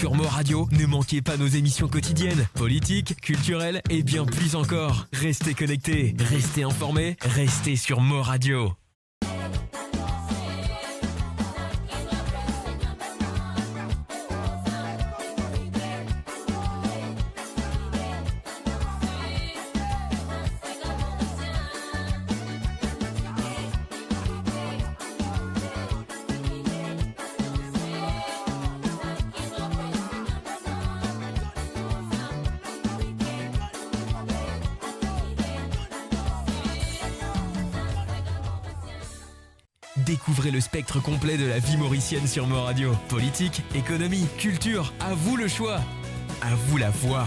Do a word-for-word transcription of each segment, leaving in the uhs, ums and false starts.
Sur Mo Radio, ne manquez pas nos émissions quotidiennes, politiques, culturelles et bien plus encore. Restez connectés, restez informés, restez sur Mo Radio. Découvrez le spectre complet de la vie mauricienne sur Mo Radio. Politique, économie, culture, à vous le choix. À vous la voix.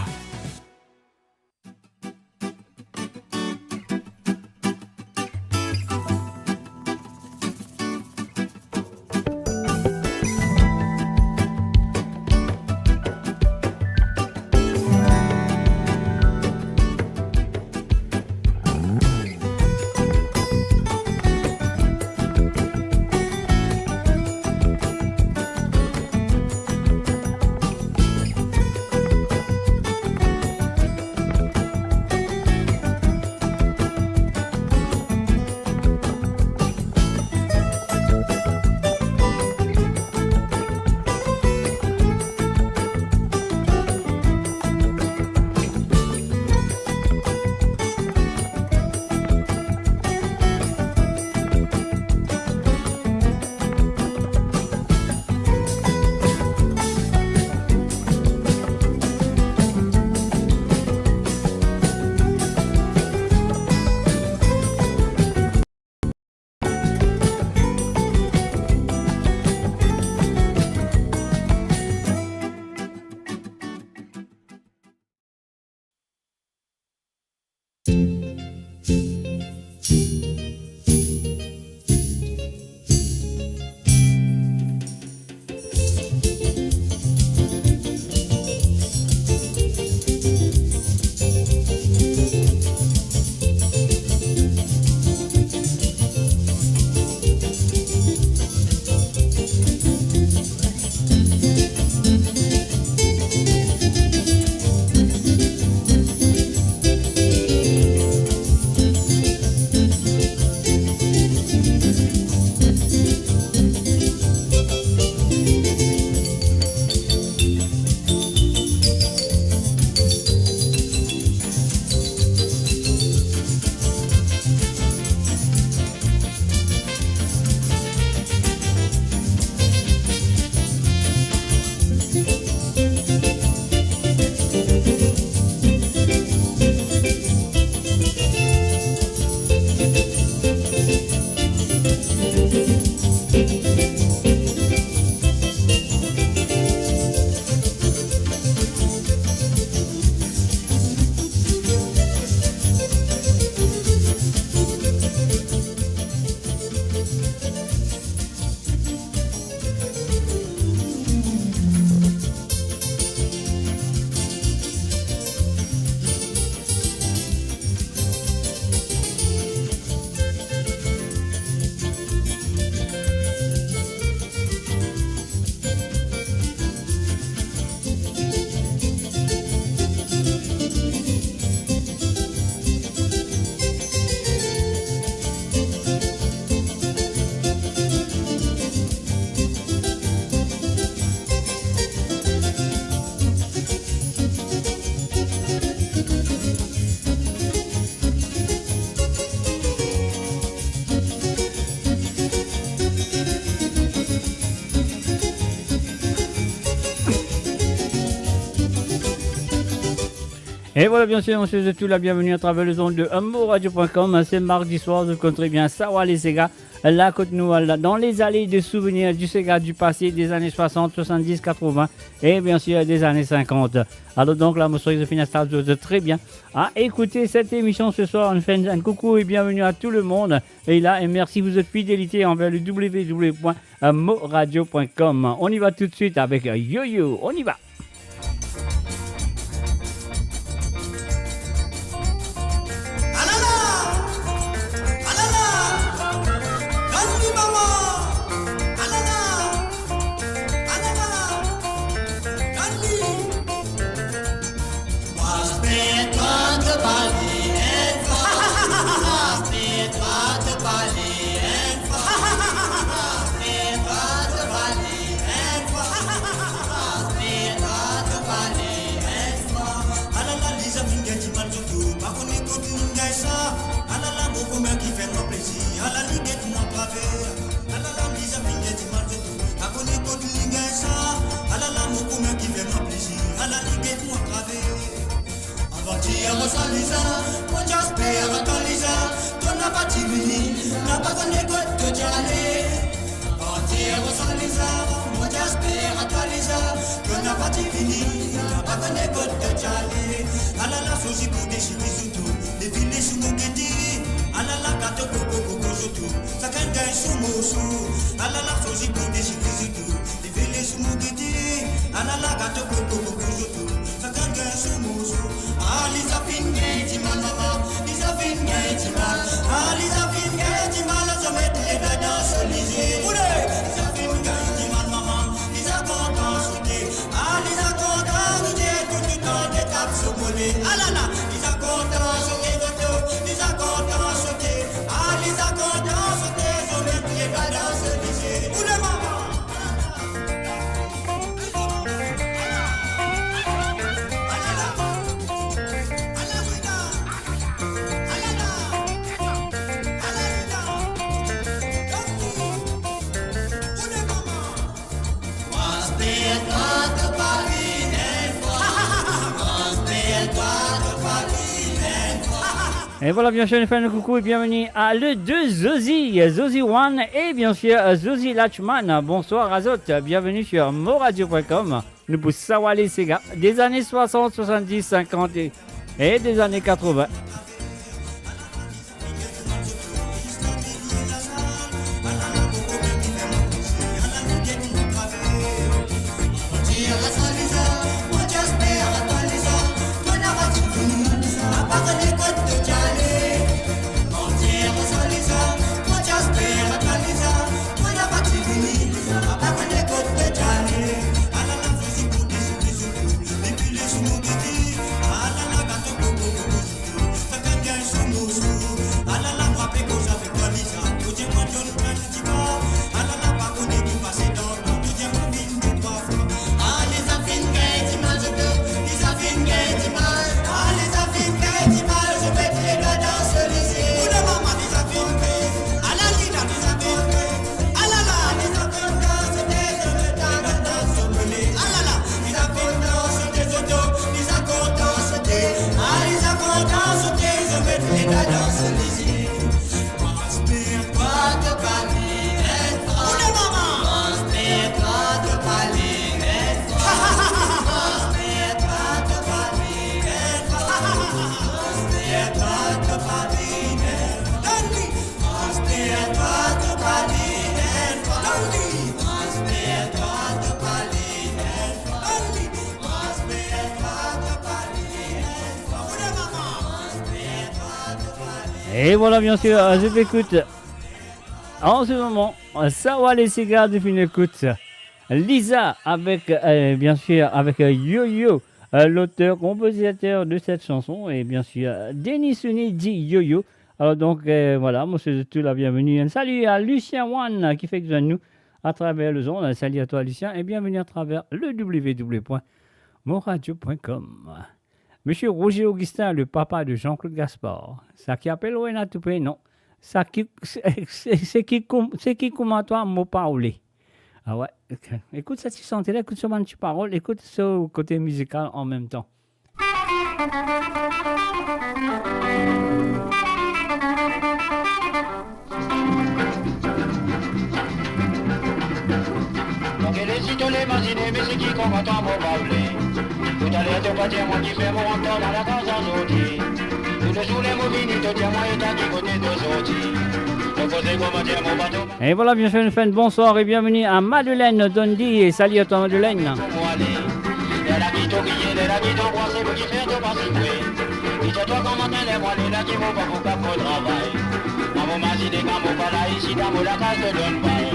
Et voilà, bien sûr, on souhaite tout la bienvenue à travers les ondes de moradio point com. C'est mardi soir, vous connaissez bien, Sawa les Séga. La kot nou, la, dans les allées de souvenirs du séga du passé, des années soixante, soixante-dix, quatre-vingts et bien sûr des années cinquante. Alors donc, la, mo swar zot finn instal zot trè bien. Ah, écoutez cette émission ce soir, on fait un, un coucou et bienvenue à tout le monde. Et là, et merci pour votre fidélité envers le w w w point moradio point com. On y va tout de suite avec, euh, Yo-Yo. On y va. Alala! Alala! Grann li mama! Alala! Alala! Grann Koumem ki fer mwa plezir, ala li get mwa atraver. Alala, Liza finn gagn dimal zoto, pa kone kot li gagn sa. Alala, mo koumem ki fer mwa plezir, ala li get mwa atraver. Avan dir mo sa Liza, mo ti pe avan twa Liza, to napa ti vini, napa kone kot to ti ale. Avan dir mo sa Liza, mo ti pe avan twa Liza, to napa ti vini, napa kone kot to ti ale. Alala, so zipo desire zoto, defile sou mo gete. Alala, gato koko koko zoto, sakenn gagn so morso. Alala, so zipo desire zoto, defile sou mo gete. Alala, gato koko koko zoto, sakenn gagn so morso. Ah, Liza finn gagn dimal, mama, Liza finn gagn dimal. Ah, Liza finn gagn dimal, zot met ledwa dan so lizie. Oule! Liza finn gagn dimal, mama, Liza kontan sote. Ah, Liza kontan sote, tou toutan de tap so mole. Alala, Liza kontan sote, zoto, Liza kontan sote. Ah, Liza kontan sote, zot met ledwa dan so lizie. Oule, mama! E vwala, bien sir, nou fer nou koukou e bienveni a le de Zozi, Zozi One e bien sir, Zozi Lachman. Bonswar a zot, bienveni sir moradio pwin kom. Nou pou Sawa Les Sega, de zane swasant, swasanndiz, sinkant e, e de zane katrovin. E vwala, bien sir, zot pe ekout an se moman Sawa Les Sega, zot finn ekout Liza avek, euh, bien sir, avek, euh, Yoyo, euh, l'auteur, compositeur de cette chanson, et bien sûr, euh, Denis Souni dit Yoyo. Alors donc, euh, voilà, mo swet zot tou la bienvenue. Un salut à Lucien One, euh, ki fek zwenn nou atraver lezond. Un salut à toi, Lucien, et bienvenue à travers le w w w point moradio point com. Monsieur Roger Augustin, le papa de Jean-Claude Gaspard, sa ki apel Rena Toupé, non. Sa ki, se, se, se ki koum-, se ki kouma twa, mo pa oule. Ah ouais. Ekout sa ti sante la, ekout so bann ti parol, ekout so kote mizikal an mem tan. Mo gete si to le mazine, me se ki kouma twa mo pa oule. Toutaler to pa dir mwa kifer mo rant dan lakaz azordi. Toulezour ler mo vini, to dir mwa eta ki kote to sorti. To koze kouma dir mo pa to. Et voilà, bien sûr, une fois, bonsoir et bienvenue à Madeleine Dondi. Et salut à toi, Madeleine. Mo ale. Ler la ki to kriye, ler la ki to anbrase, mo kifer to pa sitre. Li dir twa kouma ler mo ale la ki mo pa pou kap mo travay. Mwa mo mazine kan mo pa la isi dan mo lakaz to donn bal.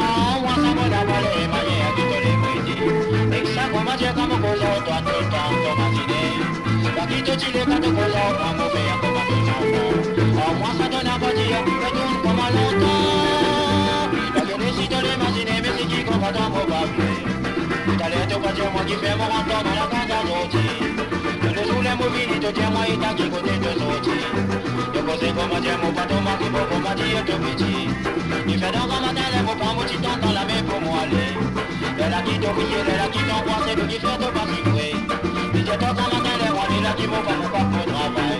Ah, mwa sa mo la pale, manier ki to le prete. Ek sa kouma dir kan mo koz ar twa toultan to mazine. Pa ki to ti le kan to koz ar mwa, mo fer kouma to zanfan. Ah, mwa sa to napa dir, retourn kouma lontan. Pa gete si to le mazine, me se ki kouma twa mo pa vle. Toutaler to pa dir mwa kifer mo rant dan lakaz azordi. Toulezour ler mo vini, to dir mwa eta ki kote to sorti. To koze Kouma dir mo pa to mari, mo kouma dir to piti. Li fer dan gramatin, ler mo pran mo ti tantan lame pou mo ale. Ler la ki to kriye, ler la ki to angoise, pou ki fer to pa sibre. Li dir to gramatin, ler mo ale, la ki mo pa pou kap mo travay.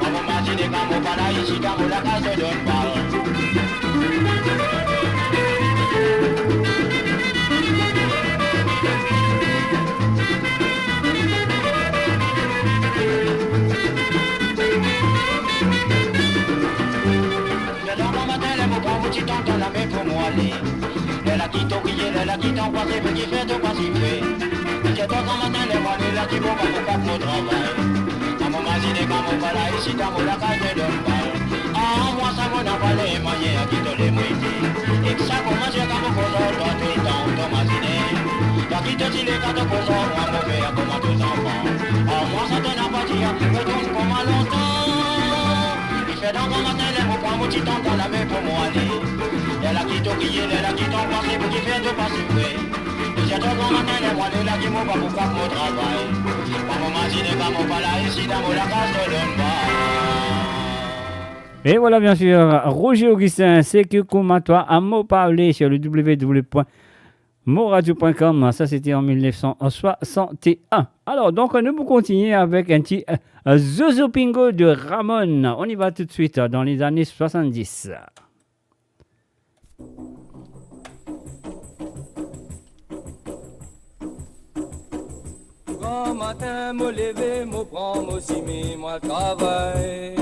Kan mo mazine kan mo pa la isi, kan mo lakaz to donn bal. Ler dan gramatin, ler mo pran mo ti tantan lame pou mo ale. Ler la ki to kriye, ler la ki to angoise, pou ki fer to pa sibre. Li dir to gramatin, ler mo ale, la ki mo pa pou kap mo travay. Kan mo mazine kan mo pa la isi, kan mo lakaz to donn bal. Ah, mwa sa mo napa lemwayin a ki to lemwete. Ek sa kouma dir kan mo koz ar twa toultan, to mazine. Kan ki to ti le kan to koz ar mwa, mo fer kouma to zanfan. Ah, mwa sa to napa dir, retourn kouma lontan. Li fer dan gramatin, ler mo pran mo ti tantan lame pou mo ale. Ler la ki to kriye, ler la ki to angoise, pou ki fer to pa sibre. Li dir to gramatin, ler mo ale, la ki mo pa pou kap mo travay. Kan mo mazine kan mo pa la isi, dan mo lakaz to donn bal. Et voilà, bien sûr, Roger Augustin, Se ki kouma twa, a mo pa ale, sur le w w w point moradio point com. Ça, c'était en mille neuf cent soixante et un. Alors, donc, nous continuons avec un petit, euh, Zozo Pingo de Ramones. On y va tout de suite, euh, dans les années soixante-dix. Gramatin, mo leve, mo pran mo simin, mo al travay.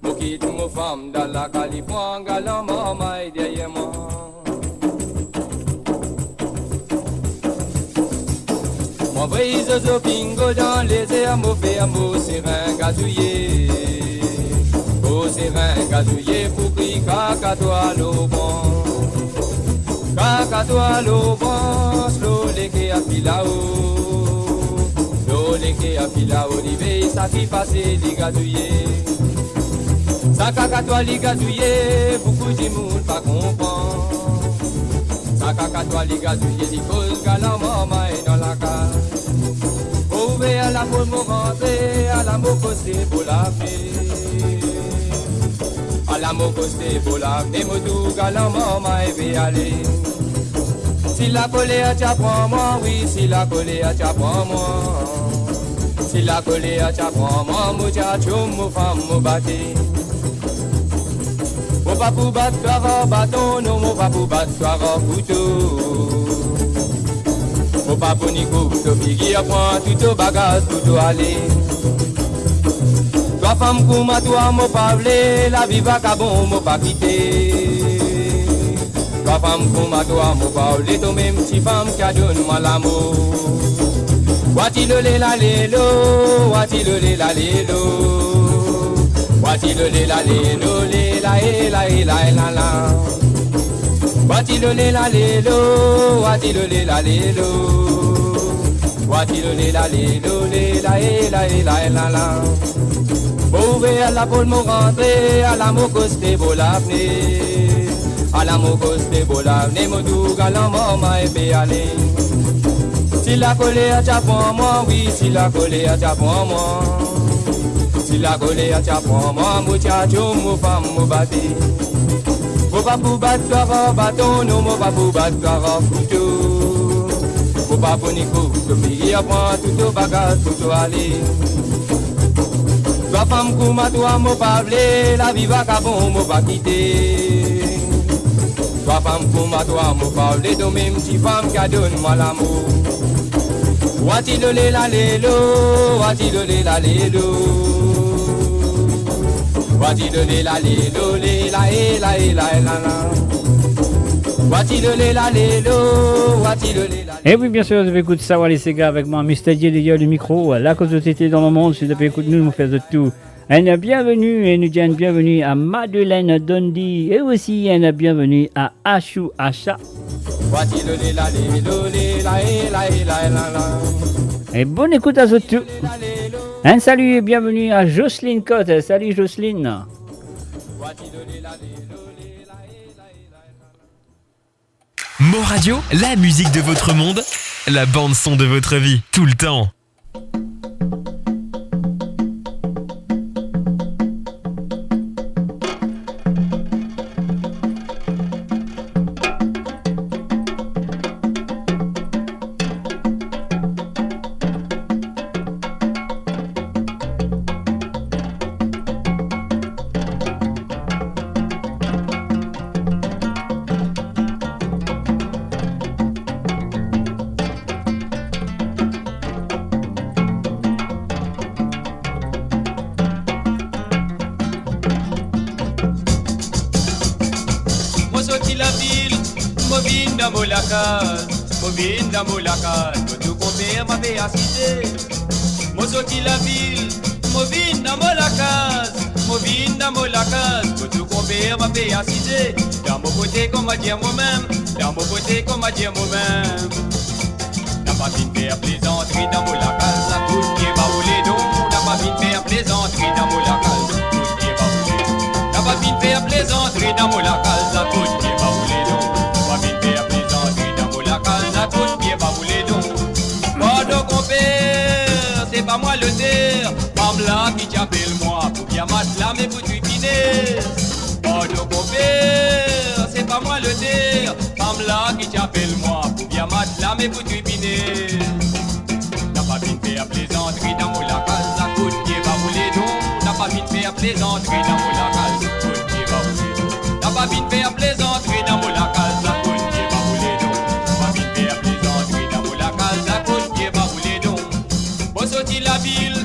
Mo kit mo fam dan lakaz, li pran galan marmay deryer mwa. Mo anvoy Zozo Pingo dan lezer, mo fer mo serin gazouye. Mo serin gazouye pou kri kakatwa lor brans. Kakatwa lor brans, lor leke a filao. Lor leke a filao, li vey sa ki pase, li gazouye. Sa kakatwa li gazouye, boukou dimoun pa konpran. Sa kakatwa li gazouye, li koz galan marmay dan lakaz. Mo ouver laport, mo rantre, ala mo koste bo lavni. Ala mo koste bo lavni, mo tou galan marmay pe ale. Si lakoler ti a pran mwa, wi, si lakoler ti a pran mwa. Si lakoler ti a pran mwa, mo ti a tiom mo fam, mo bate. Mo pa pou bat twa ar baton, non, mo pa pou bat twa ar kouto. Mo pa pou ni koup to figir, pran tou to bagaz pou to ale. Twa fam kouma twa, mo pa vle, lavi vakabon, mo pa kite. Twa fam kouma twa, mo pa vle, to mem ti fam ki a donn mwa lamour. Wa ti lo le la le lo, wa ti lo le la le lo. Wa ti lo le la le lo, le la e la e la e la la. Wa ti lo le la le lo, wa ti lo le la le lo. Wa ti lo le la le lo, le la e la e la e la la. Mo ouver laport, mo rantre, ala mo koste bo lavni. Ala mo koste bo lavni, mo tou galan marmay pe ale. Si lakoler ti a pran mwa, wi, si lakoler ti a pran mwa. Si lakoler ti a pran mwa, mo ti a tiom mo fam, mo bate. Mo pa pou bat twa ar baton, non, mo pa pou bat twa ar kouto. Mo pa pou ni koup to figir, pran tou to bagaz pou to ale. Twa fam kouma twa, mo pa vle, lavi vakabon, mo pa kite. Twa fam kouma twa, mo pa vle, to mem ti fam ki a donn mwa lamour. Wa ti lo le la le lo, wa ti lo le la le lo. Wa ti lo le la le lo, le la e la e la e la la. Wa ti lo le la le lo, wa ti lo le la. Eh oui, bien sûr, zot pe ekout Sawa Lesega avek mwa, Mister J derrière le micro. La koz zot ete dan lemond, si zot pe ekout nou, nou fer zot tou enn bienveni, e nou dir enn bienveni a Madeleine Dondi, e osi enn bienveni a Ashou Asha. Wa ti lo le la le lo, le la e la e la e la la. E bonn ekout a zot tou. Enn sali e bienveni a Jocelyne Cotte. Sali Jocelyne. Mo Radio, la musique de votre monde, la bande son de votre vie, tout le temps. Dan mo lakaz, mo vinn dan mo lakaz, mo tou konper mo pe asize. Mo sorti lavil, mo vinn dan mo lakaz, mo vinn dan mo lakaz, mo tou konper mo pe asize. Dan mo kote kouma dir momem, dan mo kote kouma dir momem. Napa vinn fer plezantri dan mo lakaz, la kout pie ba ou ledon. Napa vinn fer plezantri dan mo lakaz, kout pie ba ou ledon. Napa vinn fer plezantri dan mo lakaz, la kout pie ba ou ledon. Napa vinn fer plezantri dan mo lakaz, la kout pie ba ou ledon. Pardon konper, se pa mwa loter, fam la ki ti apel mwa pou vinn matla me pou tripine. Pardon konper, se pa mwa loter, fam la ki ti apel mwa pou vinn matla me pou tripine. Napa vinn fer plezantri dan mo lakaz, la kout pie ba ou ledon. Napa vinn fer plezantri dan mo lakaz, kout pie ba ou ledon. Napa vinn fer plezantri dan mo lakaz, la kout pie ba ou ledon. Napa vinn fer plezantri dan mo lakaz, la kout pie ba ou ledon. Mo sorti lavil,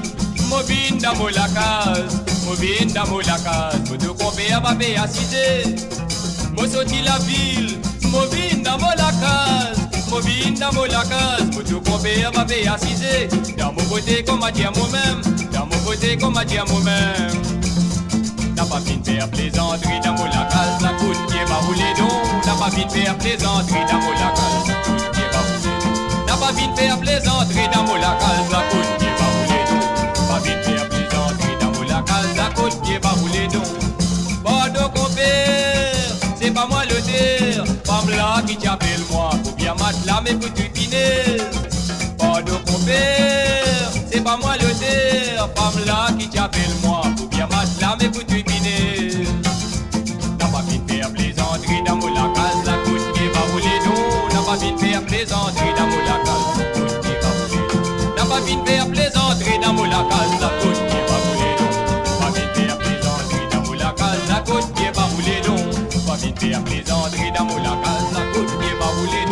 mo vinn dan mo lakaz, mo vinn dan mo lakaz, mo tou konper mo pe asize. Mo sorti lavil, mo vinn dan mo lakaz, mo vinn dan mo lakaz, mo tou konper mo pe asize. Dan mo kote kouma dir momem, dan mo kote kouma dir momem. Napa vinn fer plezantri dan mo lakaz, la kout pie ba ou ledon. Napa vinn fer plezantri dan mo lakaz, la kout pie ba ou ledon. Napa vinn fer plezantri dan mo lakaz, la kout pie ba ou ledon. Napa vinn fer plezantri dan mo lakaz, la kout pie ba ou ledon. Pardon konper, se pa mwa loter, fam la ki ti apel mwa pou vinn matla me pou tripine. Pardon konper, se pa mwa loter, fam la ki ti apel mwa pou vinn matla me pou tripine. Napa vinn fer plezantri dan mo lakaz, la kout pie ba ou ledon. Napa vinn fer plezantri dan mo lakaz, la kout pie ba ou ledon. Napa vinn fer plezantri dan mo lakaz, la kout pie ba ou ledon. Napa vinn fer plezantri dan mo lakaz, la kout pie ba ou ledon. Napa vinn fer plezantri dan mo lakaz, la kout pie ba ou ledon.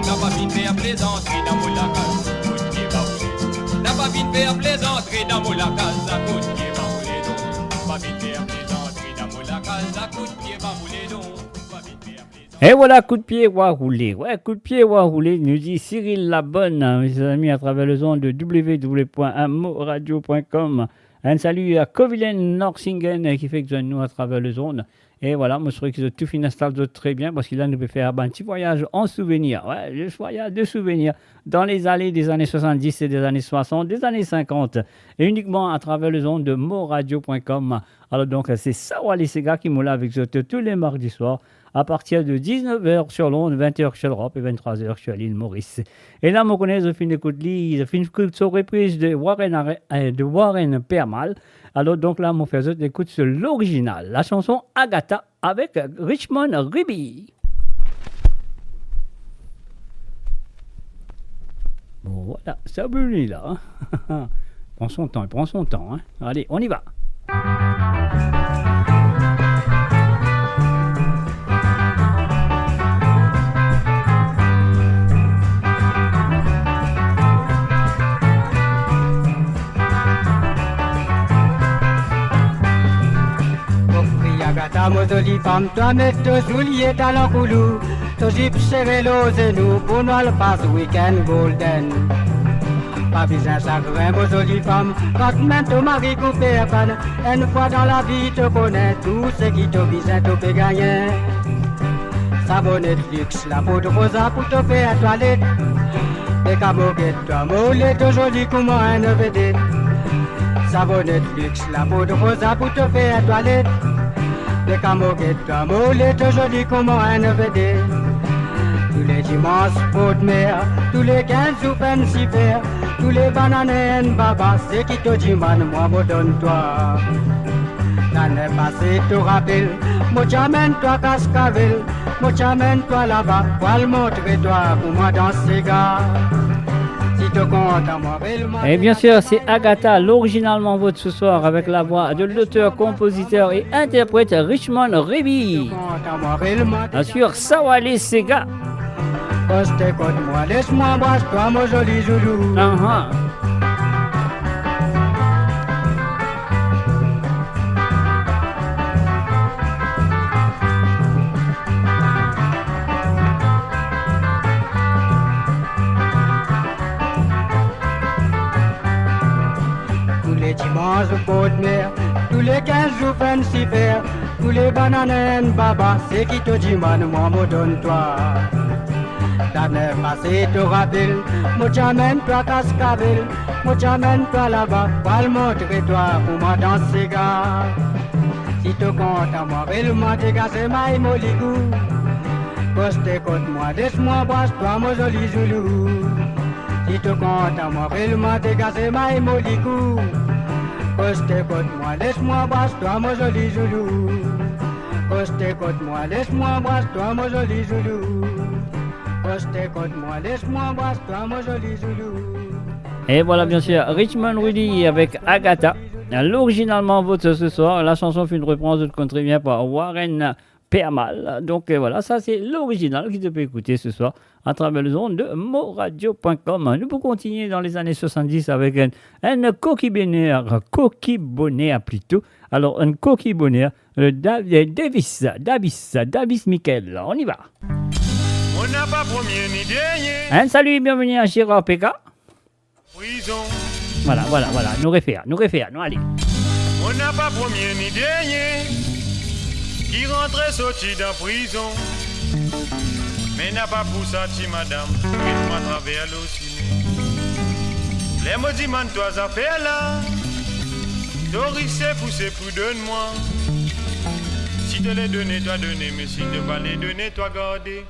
Napa vinn fer plezantri dan mo lakaz, la kout pie ba ou ledon. Napa vinn fer plezantri dan mo lakaz, la kout pie ba ou ledon. Napa vinn fer plezantri dan mo lakaz, la kout pie ba ou ledon. Napa vinn fer plezantri. Et voilà, kout pie wa roule. Ouais, kout pie wa roule, nous dit Cyril Labonne, hein, mes amis, à travers les ondes de w w w point moradio point com. Un salut à Kovilen Norsingen, euh, qui fait que nous à travers les ondes. Et voilà, moi, je trouve qu'ils ont tout fini installé très bien, parce que là, nous pouvons faire un petit voyage en souvenir. Ouais, le voyage de souvenir dans les allées des années soixante-dix et des années soixante, des années cinquante. Et uniquement à travers les ondes de moradio point com. Alors donc, c'est Sawa Lesega ki mo la avek zot tous les mardis soirs, à partir de dix-neuf heures sur l'onde, vingt heures sur l'Europe et vingt-trois heures sur l'île Maurice. E la, mo kone zot finn ekout li, zot finn ekout so repriz de Warren Are-, euh, de Warren Pearmal. Alors donc là, mo fer zot ekout so lorizinal, la chanson Agatha avec Richmond Ruby. Bon, voilà, sa vini la, hein. Prend son temps, il prend son temps, hein. Allez, on y va. Mo kriy Agatha, mo zoli fam, twa met to soulie talan koulou, to zip sere lor zenou pou nou al pas weekend golden. Pa bizin sagrin, mo zoli fam, kan mem to mari koupe pann, enn fwa dan lavi to kone tou seki to bizin to pe gagne. Sabonet lix, lapoud roza pou to fer twalet. Beka moget twa, mo oule to zoli kouma enn vedet. Sabonet lix, lapoud roza pou to fer twalet. Beka moget twa, mo oule to zoli kouma enn vedet. Tou le dimans bord mer, tou le kinz zour finn sifer, tou le banane enn baba, seki to dimann mwa mo donn twa. Lane pase to rapel, mo ti amenn twa kaskavel, mo ti amenn twa laba, pou al montre twa kouma dans sega. Si to kontan mwa, apel mwa. Et bien sûr, c'est Agatha, l'original Manvot ce soir, avec la voix de l'auteur, compositeur et interprète Richmond Ruby. Si to kontan mwa, apel mwa. Bien sûr, Sawa Lesega. Koste kot mwa, les mwa anbras twa, mo zoli zoulou. Aha. Dimanz ou kot mer, tou le kinz zour fer enn sifer, tou le bann ane enn baba, seki to dimann mwa mo donn twa. Lane pase to rapel, mo ti amenn twa kaskavel, mo ti amenn twa laba, pou al montre twa kouma dans sega. Si to kontan mwa, rel mwa, degaze may mo ligou. Koste kot mwa, les mwa anbras twa mo zoli zoulou. Si to kontan mwa, rel mwa, degaze may mo ligou. Koste kot mwa, les mwa anbras twa mo zoli zoulou. Koste kot mwa, les mwa anbras twa mo zoli zoulou. Koste kot mwa, les mwa anbras twa mo zoli zoulou. Et voilà, bien sûr, Richmond Rudy avec Agatha. L'original Manvotte ce soir, la chanson fut reprise de très bien par Warren Permal. Donc euh, voilà, ça c'est l'original ki to pe ekoute ce soir à travers les ondes de moradio point com. Nous pour continuer dans les années soixante-dix avec un, un Coquille Bonheur, Coquille Bonheur plutôt. Alors, un Coquille Bonheur, le Da- euh, Davis, Davis, Davis Michael. On y va. Mo napa premie ni dernie. Un salut, bienvenue à Gérard Peka. Prizon. Voilà, voilà, voilà. Nou refer, nou refer, nou ale. Mo napa premie ni dernie ki rantre sorti dan prizon. Me napa pou sa, ti madam, get mwa atraver lor sime. Ler mo dimann twa zafer la, to ris se pou se pou donn mwa. Si to le done, twa done, me si to pa le done, twa garde.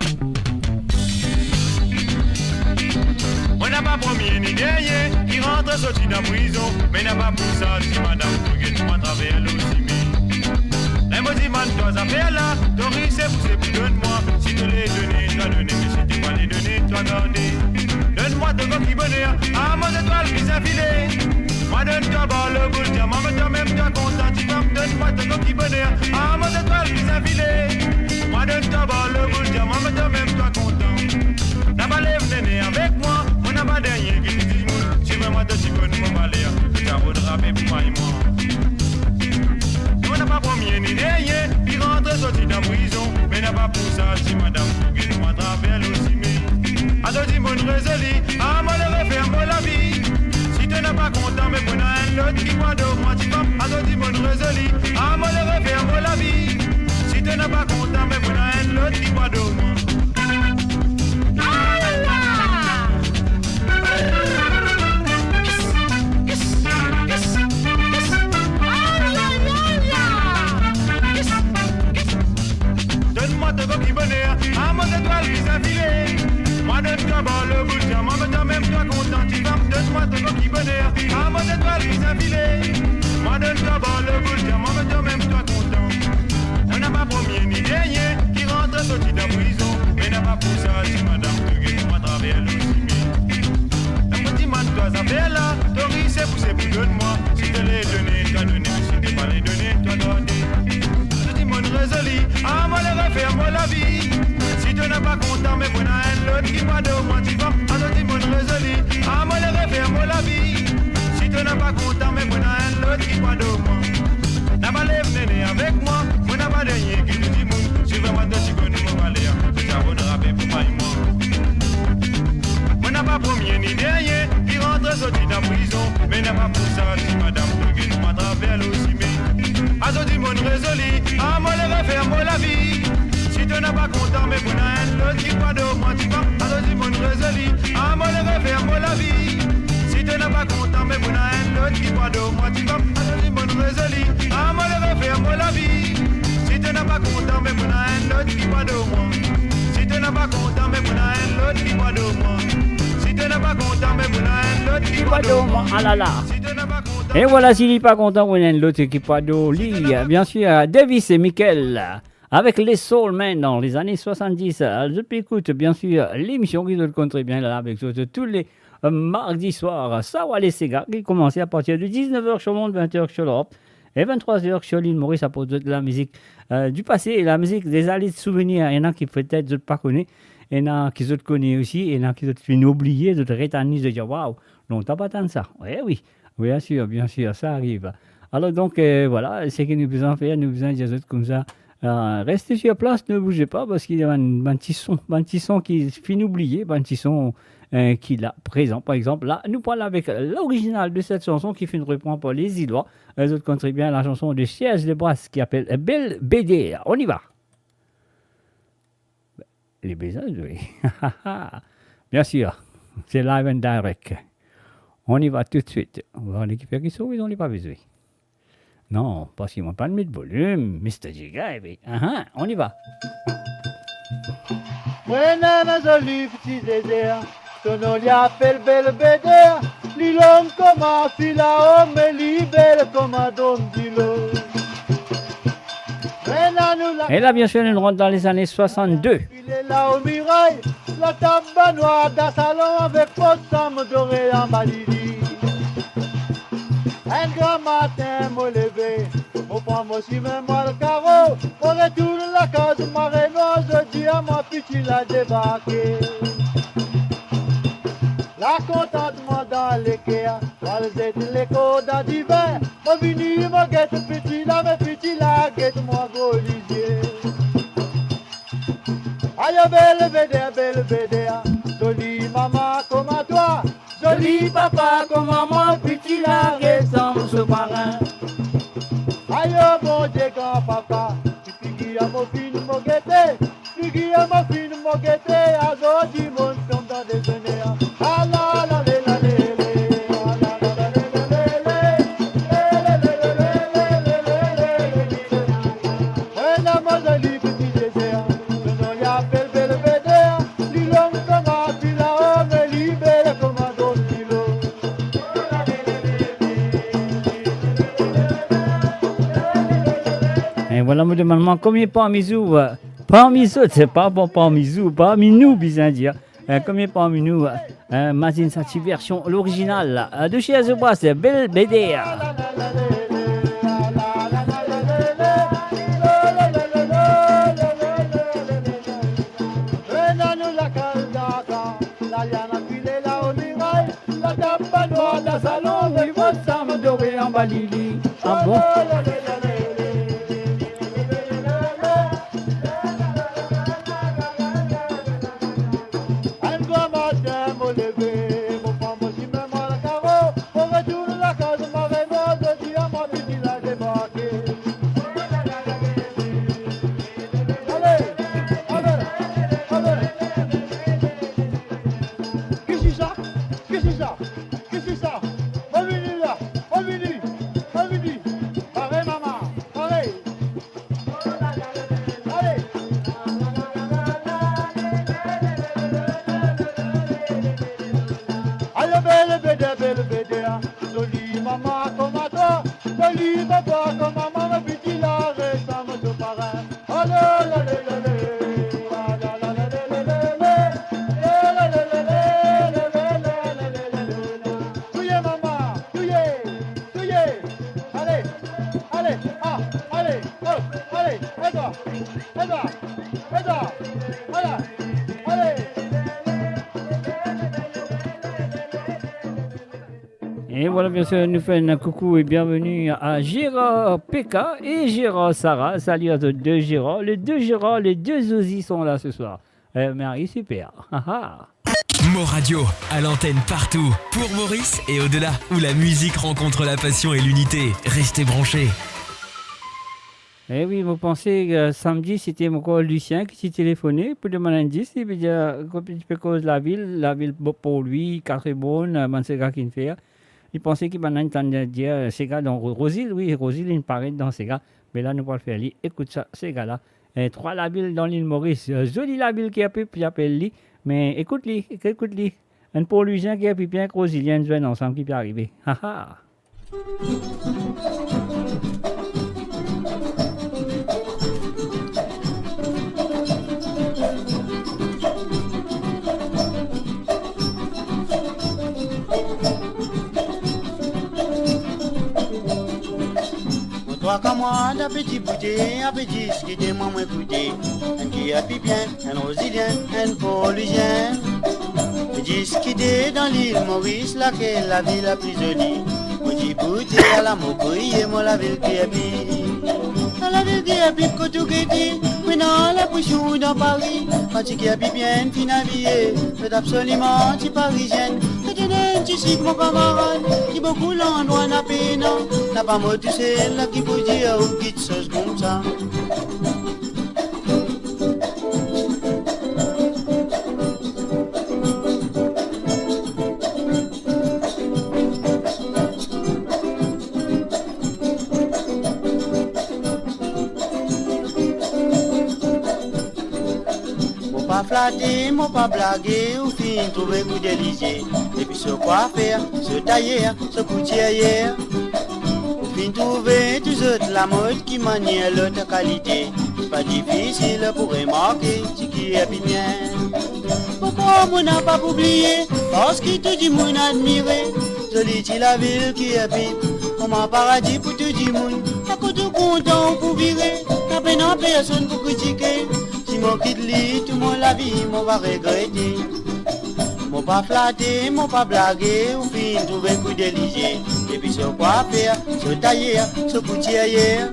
Mo napa premie ni dernie ki rantre sorti dan prizon, me napa pou sa, ti madam, to get mwa atraver lor sime. Ler mo dimann twa zafer la, to ris se pou se pou donn mwa. Si to le done, twa done, me si to pa le done, twa garde. Donn mwa to Coquille Bonheur, a mo zetwal ki zafile. Mwa donn twa bor lor boul diaman, me twa mem twa kontan, ti fam, donn mwa to Coquille Bonheur, a mo zetwal ki zafile. Mwa donn twa bor lor boul diaman, me twa mem twa kontan. Napa lev nene avek mwa, mo napa dernie ki dimoun, si vremem to ti konn mo valer, to ti avoue rape pou may mwa. Mo napa premie ni dernie ki rantre sorti dan prizon, me napa pou sa, ti madam, to get mwa atraver lor sime. Azo dimoun rezoli, a mo le refer mo lavi. Si to napa kontan, me pou ena enn lot ki pou ador mwa, ti fam. Azo dimoun rezoli, a mo le refer mo lavi. Si to napa kontan, me pou ena enn lot ki pou ador mwa. Donn mwa to Coquille Bonheur, a mo zetwal ki zafile. Mwa donn twa bor lor boul diaman, me twa mem twa kontan, ti fam, donn mwa to Coquille Bonheur, a mo zetwal ki zafile. Mwa donn twa bor lor boul diaman, me twa mem twa kontan. Mo napa premie ni dernie ki rantre sorti dan prizon, me napa pou sa, ti madam, to get mwa atraver lor sime. Ler mo dimann twa zafer la, to ris se pou se pou donn mwa. Si to le done, twa done, si to pa le done, twa garde. Azo dimoun rezoli, a mo le refer mo lavi. Si to napa kontan, me pou ena enn lot ki pou ador mwa, ti fam. Azo dimoun rezoli, a mo le refer mo lavi. Si to napa kontan, me pou ena enn lot ki pou ador mwa. Napa lev nene avek mwa, mo napa dernie ki dimoun, si vremem to ti konn mo valer, to ti avoue rape pou may mwa. Mo napa premie ni dernie ki rantre sorti dan prizon, me napa pou sa, ti madam, to get mwa atraver lor sime. Azo dimoun rezoli, a mo le refer mo lavi. Si to napa kontan, me pou ena enn lot ki pou ador mwa, ti fam. Azo dimoun rezoli, a mo le refer mo lavi. Si to napa kontan, me pou ena enn lot ki pou ador mwa, ti fam. Azo dimoun rezoli, a mo le refer mo lavi. Si to napa kontan, me pou ena enn lot ki pou ador mwa. Si to napa kontan, me pou ena enn lot ki pou ador mwa. Si to napa kontan, me pou ena enn lot ki pou ador mwa. Ah là là. Si to napa kontan, e vwala, si li pa kontan, pou ena enn lot ki pou ador li. Bien sûr, Davis et Michael. Avec les Soul Men dans les années soixante-dix. Euh, zot pe ekout, bien sûr, l'émission ki zot konn très bien la, avec zot tous les euh, mardis soir. Sa ou ale sega, ki koumans à partir de dix-neuf heures sur l'onde, vingt heures sur l'Europe, et vingt-trois heures sur l'île Maurice, pour zot la musique euh, du passé, la musique des années de souvenirs. Ena ki petet zot pa kone, ena ki zot kone osi, ena ki zot finn oubliye, zot retann li, zot dir, waouh, lontan pa tann sa. Oui, oui. Bien sûr, bien sûr, ça arrive. Alors donc, euh, voilà, seki nou bizin fer, nou bizin dir zot koumsa, euh, restez sur place, ne bougez pas, parski ena bann, bann ti son, bann ti son ki finn oubliye, bann ti son, eh, ki la prezan. Par exanp, la, nou pou al avek lorizinal de set sanson ki finn repran par Lezilwa. Eh, zot konn tre bien la sanson de Serge Lebras ki apel Bel Beder. On y va. Li bizin zwe. Bien sir, se live and direct. On y va toutswit. Bon, li ki fer ki souris, li pa pe zwe. Non, parski mo pa'nn met volim, Mister Giga, epi, ahan, on y va. Mo ena enn zoli piti zezer, so nom li apel Bel Beder, li long kouma filao, me li bel kouma drom dilo. Mo ena nou la. E la, bien sir, nou rant dan lezane swasannde. File la o miray, latab banwa dan salon avek pot sam dore anba lili. Enn gran matin mo leve, mo pran mo sime, mo al karo, mo retourn lakaz, mo revinn, zot dir mwa piti la debarke. Lakontantman dan leker, mo al zet lekor dan divin, mo vini, mo get piti la, me piti la get mwa gro lizie. Ayo Bel Beder, Bel Beder, zoli mama kouma twa, zoli papa kouma mwa, piti la resanm so parin. Ayo Bondie gran papa, figir mo finn mo gete, figir mo finn mo gete, azordi monn tonbe dan dezener. Ala, ala, le, la, le, le, ala, ala, la, le, la, le, le, le, le, le, le, le, le, le, le, le, le. Ena mo zoli piti zezer, so nom li apel Bel Beder, li long kouma filao, me li bel kouma drom dilo. E vwala, mo demann mwa, konbien parmi zot, parmi zot, se pa bon, parmi zot, parmi nou, bizin dir, eh, konbien parmi nou, eh, mazinn sa ti version lorizinal la, eh, de Serge Lebras, Bel Beder. Ena nou lakaz dan kan, laliann file la o miray, latab banwa dan salon, li vot sam dore anba lili. Ah bon? Enn gran matin mo leve, mo pran mo sime, mo al karo, mo retourn lakaz, mo revinn, zot dir mwa piti la debarke. Ale, ale, ale. Kisisa? Kisisa? Kisisa? Mo vini la, mo vini, mo vini. Pare mama, pare. Ale. Ayo Bel Beder, Bel Beder, zoli mama kouma twa, zoli papa kouma mwa, piti la resanm so parin. Touye mama, touye, touye. Ale, ale, ah, ale, oh, ale, eza, eza, eza, ala, ale. E vwala, biensir, nou fer enn koukou e bienveni a Gérard Peka e Gérard Sara. Sali a zot de Gérard, le de Gérard, le de Zozi sont là ce soir. Eh, Marie, super. Ah, ah. Mo Radio, à l'antenne partout, pour Maurice et au-delà, où la musique rencontre la passion et l'unité. Restez branchés. Eh wi, mo panse, eh, samdi, se ti mo kolegen Lucien ki ti telefone pou demann enn dis, li pe dir, kot li pe koz lavil, lavil bo-, Port Louis, Quatre-Bornes, eh, bann sega ki'nn fer. Li panse ki bannla inn tann dir, eh, sega dan Ro-, Rosil, wi, Rosil inn paret dan sega. Me la, nou pou al fer li ekout sa, sega la. Eh, trwa lavil dan lil Moris. Eh, zoli lavil ki apel, ki apel li. Me ekout li, ekout li. Enn Port Louisien ki apel Pipien ek Rosilien, zwenn ansam ki pe arive. Ha, ha. Mo trwa kamarad ape diboute, ape diskite, mwa mo ekoute. Enn ki apel Pipien, enn Rosilien, enn Port Louisien. Diskite dan lil Moris, lakel lavil la pli zoli. Mo diboute, ala mo kriye, mo lavil ki apel. Lavil Kerpip kot ou gete, mwa ena linpresion dan Pari. Kan ti Kerpipienn finn abiye, zot absoliman ti Parizienn. Zot ena enn ti sik, mo kamarad, ki boukou landrwa napa ena. Napa mo tousel la ki pou dir ou kiksoz koumsa. Mo pa flate, mo pa blage, ou finn trouve kou delizie. Depi so kwafer, so tayer, so koutir yer. Ou finn trouve tou zot lamod ki manier lot kalite. Pa difisil pou remarke, ti Kerpipien. Mo krwar mo napa pou bliye, parski tou dimoun admire. Zoli ti lavil Kerpip, kouma paradi pou tou dimoun. Akoz ou kontan ou pou vire, napa ena personn pou kritike. Si mo kit li, tou mo lavi mo va regrete. Mo pa flate, mo pa blage, ou finn trouve kou delizie. Depi so kwafer, so tayer, so koutir yer.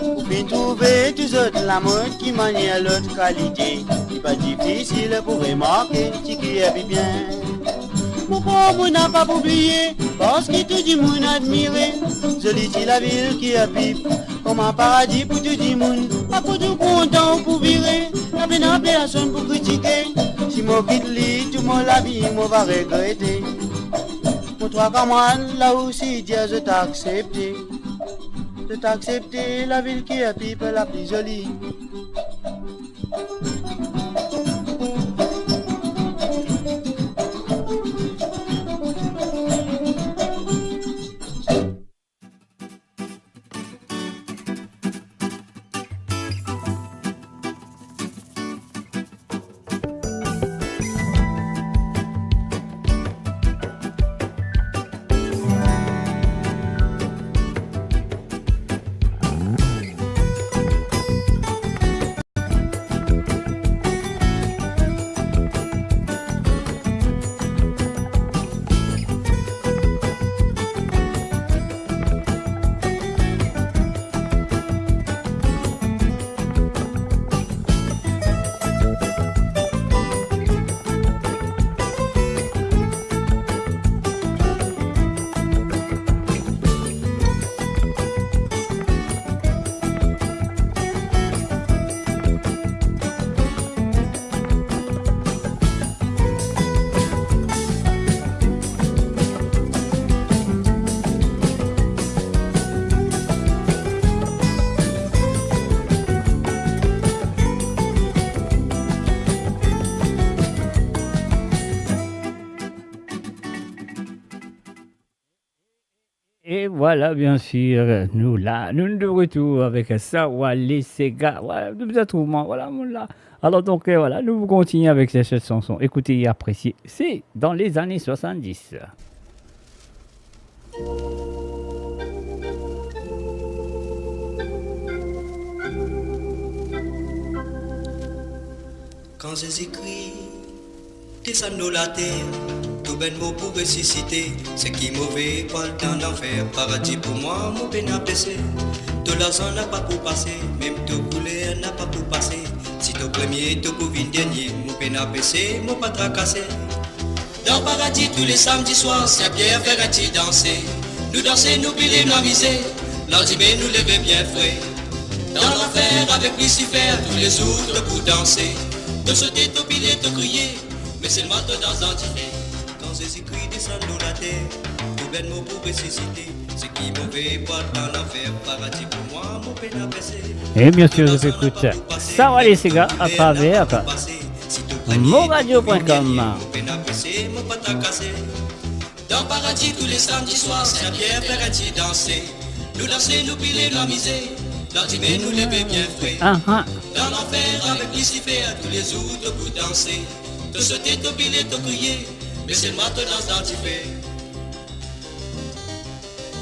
Ou finn trouve tou zot lamod ki manier lot kalite. Li pa difisil pou remarke, ti Kerpipien. Mo krwar mo napa pou bliye, parski tou dimoun admire. Zoli ti lavil Kerpip, kouma paradi pou tou dimoun. Akoz ou kontan ou pou vire, napa ena personn pou kritike. Si mo kit li, tou mo lavi mo va regrete. Mo trwa kamarad la osi dir zot aksepte. Zot aksepte lavil Kerpip lapli zoli. E vwala, bien sir, nou la, nou, nou de retour avek Sawale Sega. Vwala, nou bizin trouv mwa, vwala, mo la. Alor, donk, euh, vwala, nou kontinie avek se, se sanson. Ekoute e apresie. Se dan lezane swasanndis. Kan Zezi Kri desann lor later, tou bann mor pou resisite. Seki move pou al dan lanfer, paradi pou mwa, mo pena pese. To larzan napa pou pase, mem to kouler napa pou pase. Si to premie, to pou vinn dernie, mo pena pese, mo pa trakase. Dan paradi tou le samdi swar, Sin Pier fer enn ti danse. Nou danse, nou pile, nou amize. Landime nou leve bien fre. Dan lanfer avek Lisifer, toulezour to pou danse. To sote, to pile, to kriye, me selman to dans dan dife. Kan Zezi Kri desann lor later, tou bann mor pou resisite. Seki move pou al dan lanfer, paradi pou mwa, mo pena pese. E bien sir, zot ekout Sawale Sega atraver mo radio pwin kom. Dan paradi tou le samdi swar, Sin Pier fer enn ti danse. Nou danse, nou pile, nou amize. Landime nou leve bien fre. Aha. Dan lanfer avek Lisifer, toulezour to pou danse. To sote, to pile, to kriye, me selman to dans dan dife.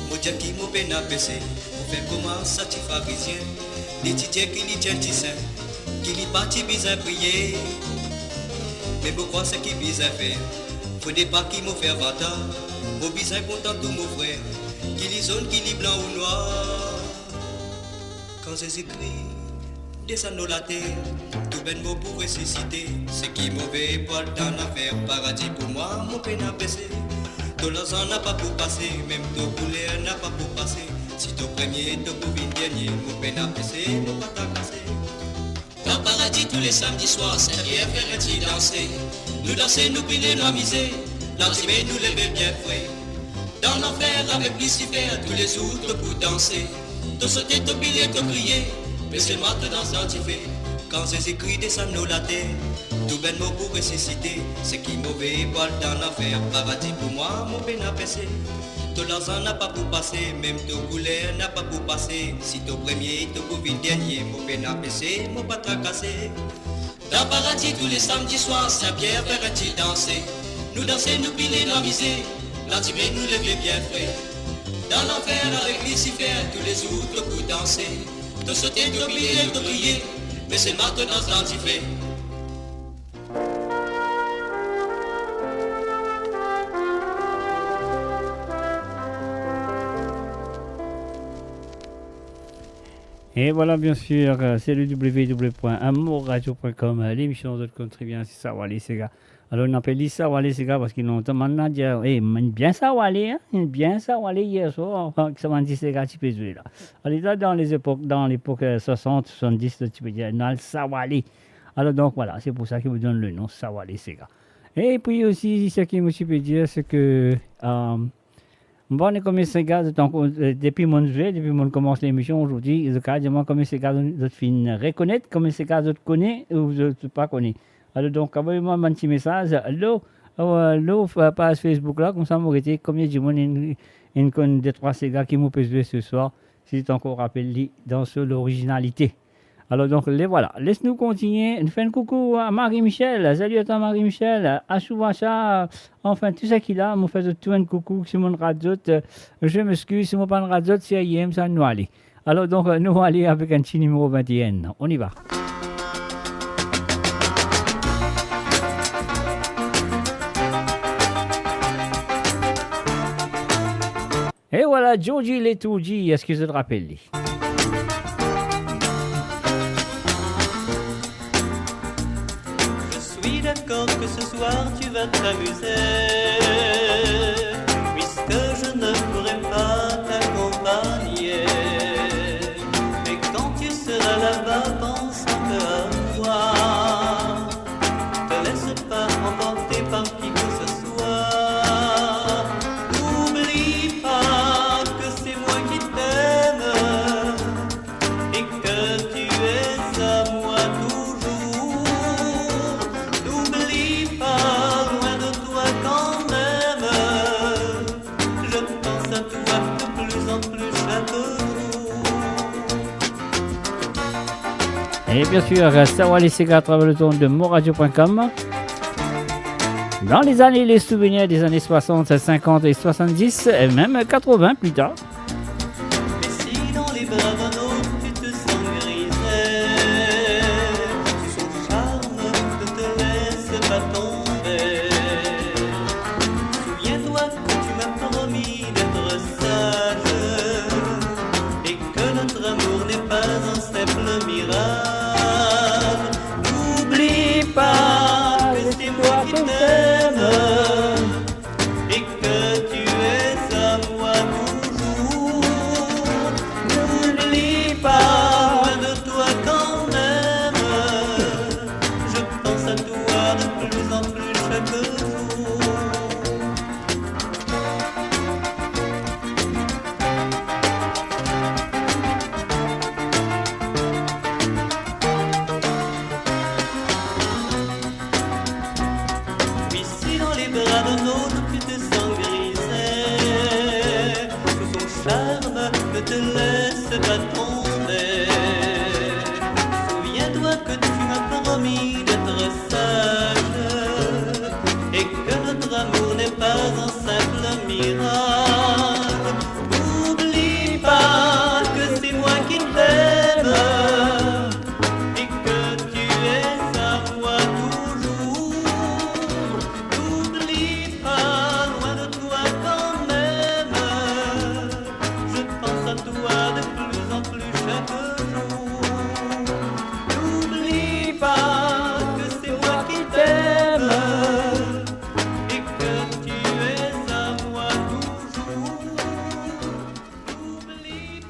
Mo dir ki mo pena pese, mo fer kouma sa ti Farizien. Li ti dir ki li ti enn ti sin, ki li pa ti bizin priye. Me mo krwar seki bizin fer, fode pa ki mo fer vanta. Mo bizin kontan tou mo frer, ki li zonn, ki li blan ou nwar. Kan Zezi Kri desann lor later, tou bann mo pou resisite. Seki move pou al dan lanfer, paradi pou mwa mo pena pese. To larzan napa pou pase, mem to kouler napa pou pase. Si to premie, to pou vinn dernie, mo pena pese, mo pa trakase. Dan paradi tou le samdi swar, Sin Pier fer enn ti danse. Nou danse, nou pile, nou amize, landime nou leve bien fre. Dan lanfer avek Lisifer, toulezour to pou danse. To sote, to pile, to kriye, me selman to dans dan dife. Kan Zezi Kri desann lor later, tou bann mo pou resisite. Seki move pou al dan lanfer, paradi pou mwa mo pena pese. To larzan napa pou pase, mem to kouler napa pou pase. Si to premie, to pou vinn dernie, mo pena pese, mo pa trakase. Dan paradi tou le samdi swar, Sin Pier fer enn ti danse. Nou danse, nou pile, nou amize, landime nou leve bien fre. Dan lanfer avek Lisifer, toulezour to pou danse. To sote, to pile, to kriye, me selman to dans dan dife. Et voilà, bien sûr, euh, c'est le w w w point amourradio point com, euh, l'émission de Contribuant, c'est Sa Wale Sega. Alors, nou apel li Sa Wale Sega parski lontan, bann la dir, "Eh, inn bien Sa Wale, hein? Inn bien Sa Wale yer swar, anfin, ki sa bann ti sega ti pe zwe la." Alors, sa dan lezepok, dan lepok, euh, swasant, swasanndis, ti pe dir, "Nou al Sa Wale." Alors, donc, voilà, c'est pour ça ki mo donn le nom Sa Wale Sega. Et puis aussi, ce que mo ti pe dir, c'est que, euh, Mo pa kone komie sega zot ankor, eh, depi mo'nn zwe, depi mo'nn koumans lemision azordi, zot kapav dir mwa komie sega zot, zot finn rekonet, komie sega zot kone ou zot pa kone. Alor donk, avoy mwa bann ti mesaz lor, eh, lor, eh, paz Facebook la, koumsa mo gete komie dimoun inn, inn konn de trwa sega ki mo pe zwe seswar, si zot ankor rapel li dan so lorizinalite. Alor donk, le vwala. Les nou kontinie. Nou fer enn koukou a Marie-Michel. Salut à toi, Marie-Michel. Ashou Asha, anfin, tou seki la, mo fer zot tou enn koukou, si mo'nn rat zot, euh, je m'excuse, si mo pa'nn rat zot, si ayem sa nou ale. Alor donk, euh, nou ale avek enn ti nimero vinte et un. On y va. E vwala, Georgie Letourgie, eski zot rapel li? Je suis d'accord que ce soir tu vas t'amuser, puisque je ne pourrai pas t'accompagner. Mais quand tu seras là-bas, pense un peu à moi. Te laisse pas emporter par qui que ce soit. N'oublie pas que c'est moi qui t'aime et que tu es à moi toujours. N'oublie pas, loin de toi quand même. Je pense à toi de plus en plus chaque jour. Et bien sûr, Sa Wale Sega à travers le ton de moradio point com. Dans les années, les souvenirs des années soixante, cinquante et soixante-dix, et même quatre-vingts plus tard. Et si dans les bras d'un autre tu te sens grisé, sous son charme ne te laisse pas tomber. Souviens-toi que tu m'as promis d'être sage et que notre amour n'est pas un simple mirage. N'oublie pas que c'est moi qui t'aime et que tu es à moi toujours. N'oublie pas, loin de toi quand même. Je pense à toi de plus en plus chaque jour. Puis si dans les bras d'un autre tu te sens grisé, sous son charme ne te laisse pas tomber. Souviens-toi que tu m'as promis d'être sage et que notre amour n'est pas un simple mirage. N'oublie pas que c'est moi qui t'aime et que tu es à moi toujours. N'oublie pas, loin de toi quand même. Je pense à toi de plus en plus.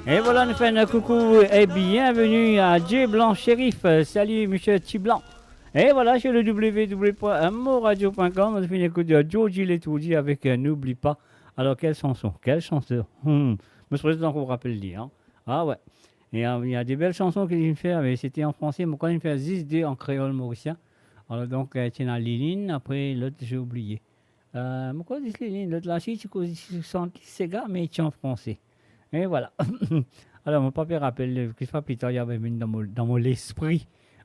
E vwala, nou fer enn koukou e bienveni a Dje Blan Sherif. Sali, misie Ti Blan. E vwala, sir le w w w point moradio point com, nou finn ekout Georgie Letourdi avek, euh, N'oublie pas. Alor, kel sanson, kel sanson. Hmm. Mo sipoze ankor rapel li, hein. Ah ouais. E, euh, ena de bel sanson ki li fer, me sete an franse, mo krwar li fer zis de an kreol morisien. Alor, donk, euh, ti ena Liline, apre lot, j'ai oublié. Euh, mo krwar zis Liline, lot la, si ti koz, ti sant li sega, me ti an franse. E vwala. Alor, mo pa pe rapel, euh, ki sa pli tar, li ava vinn dan mo, dan mo lespri.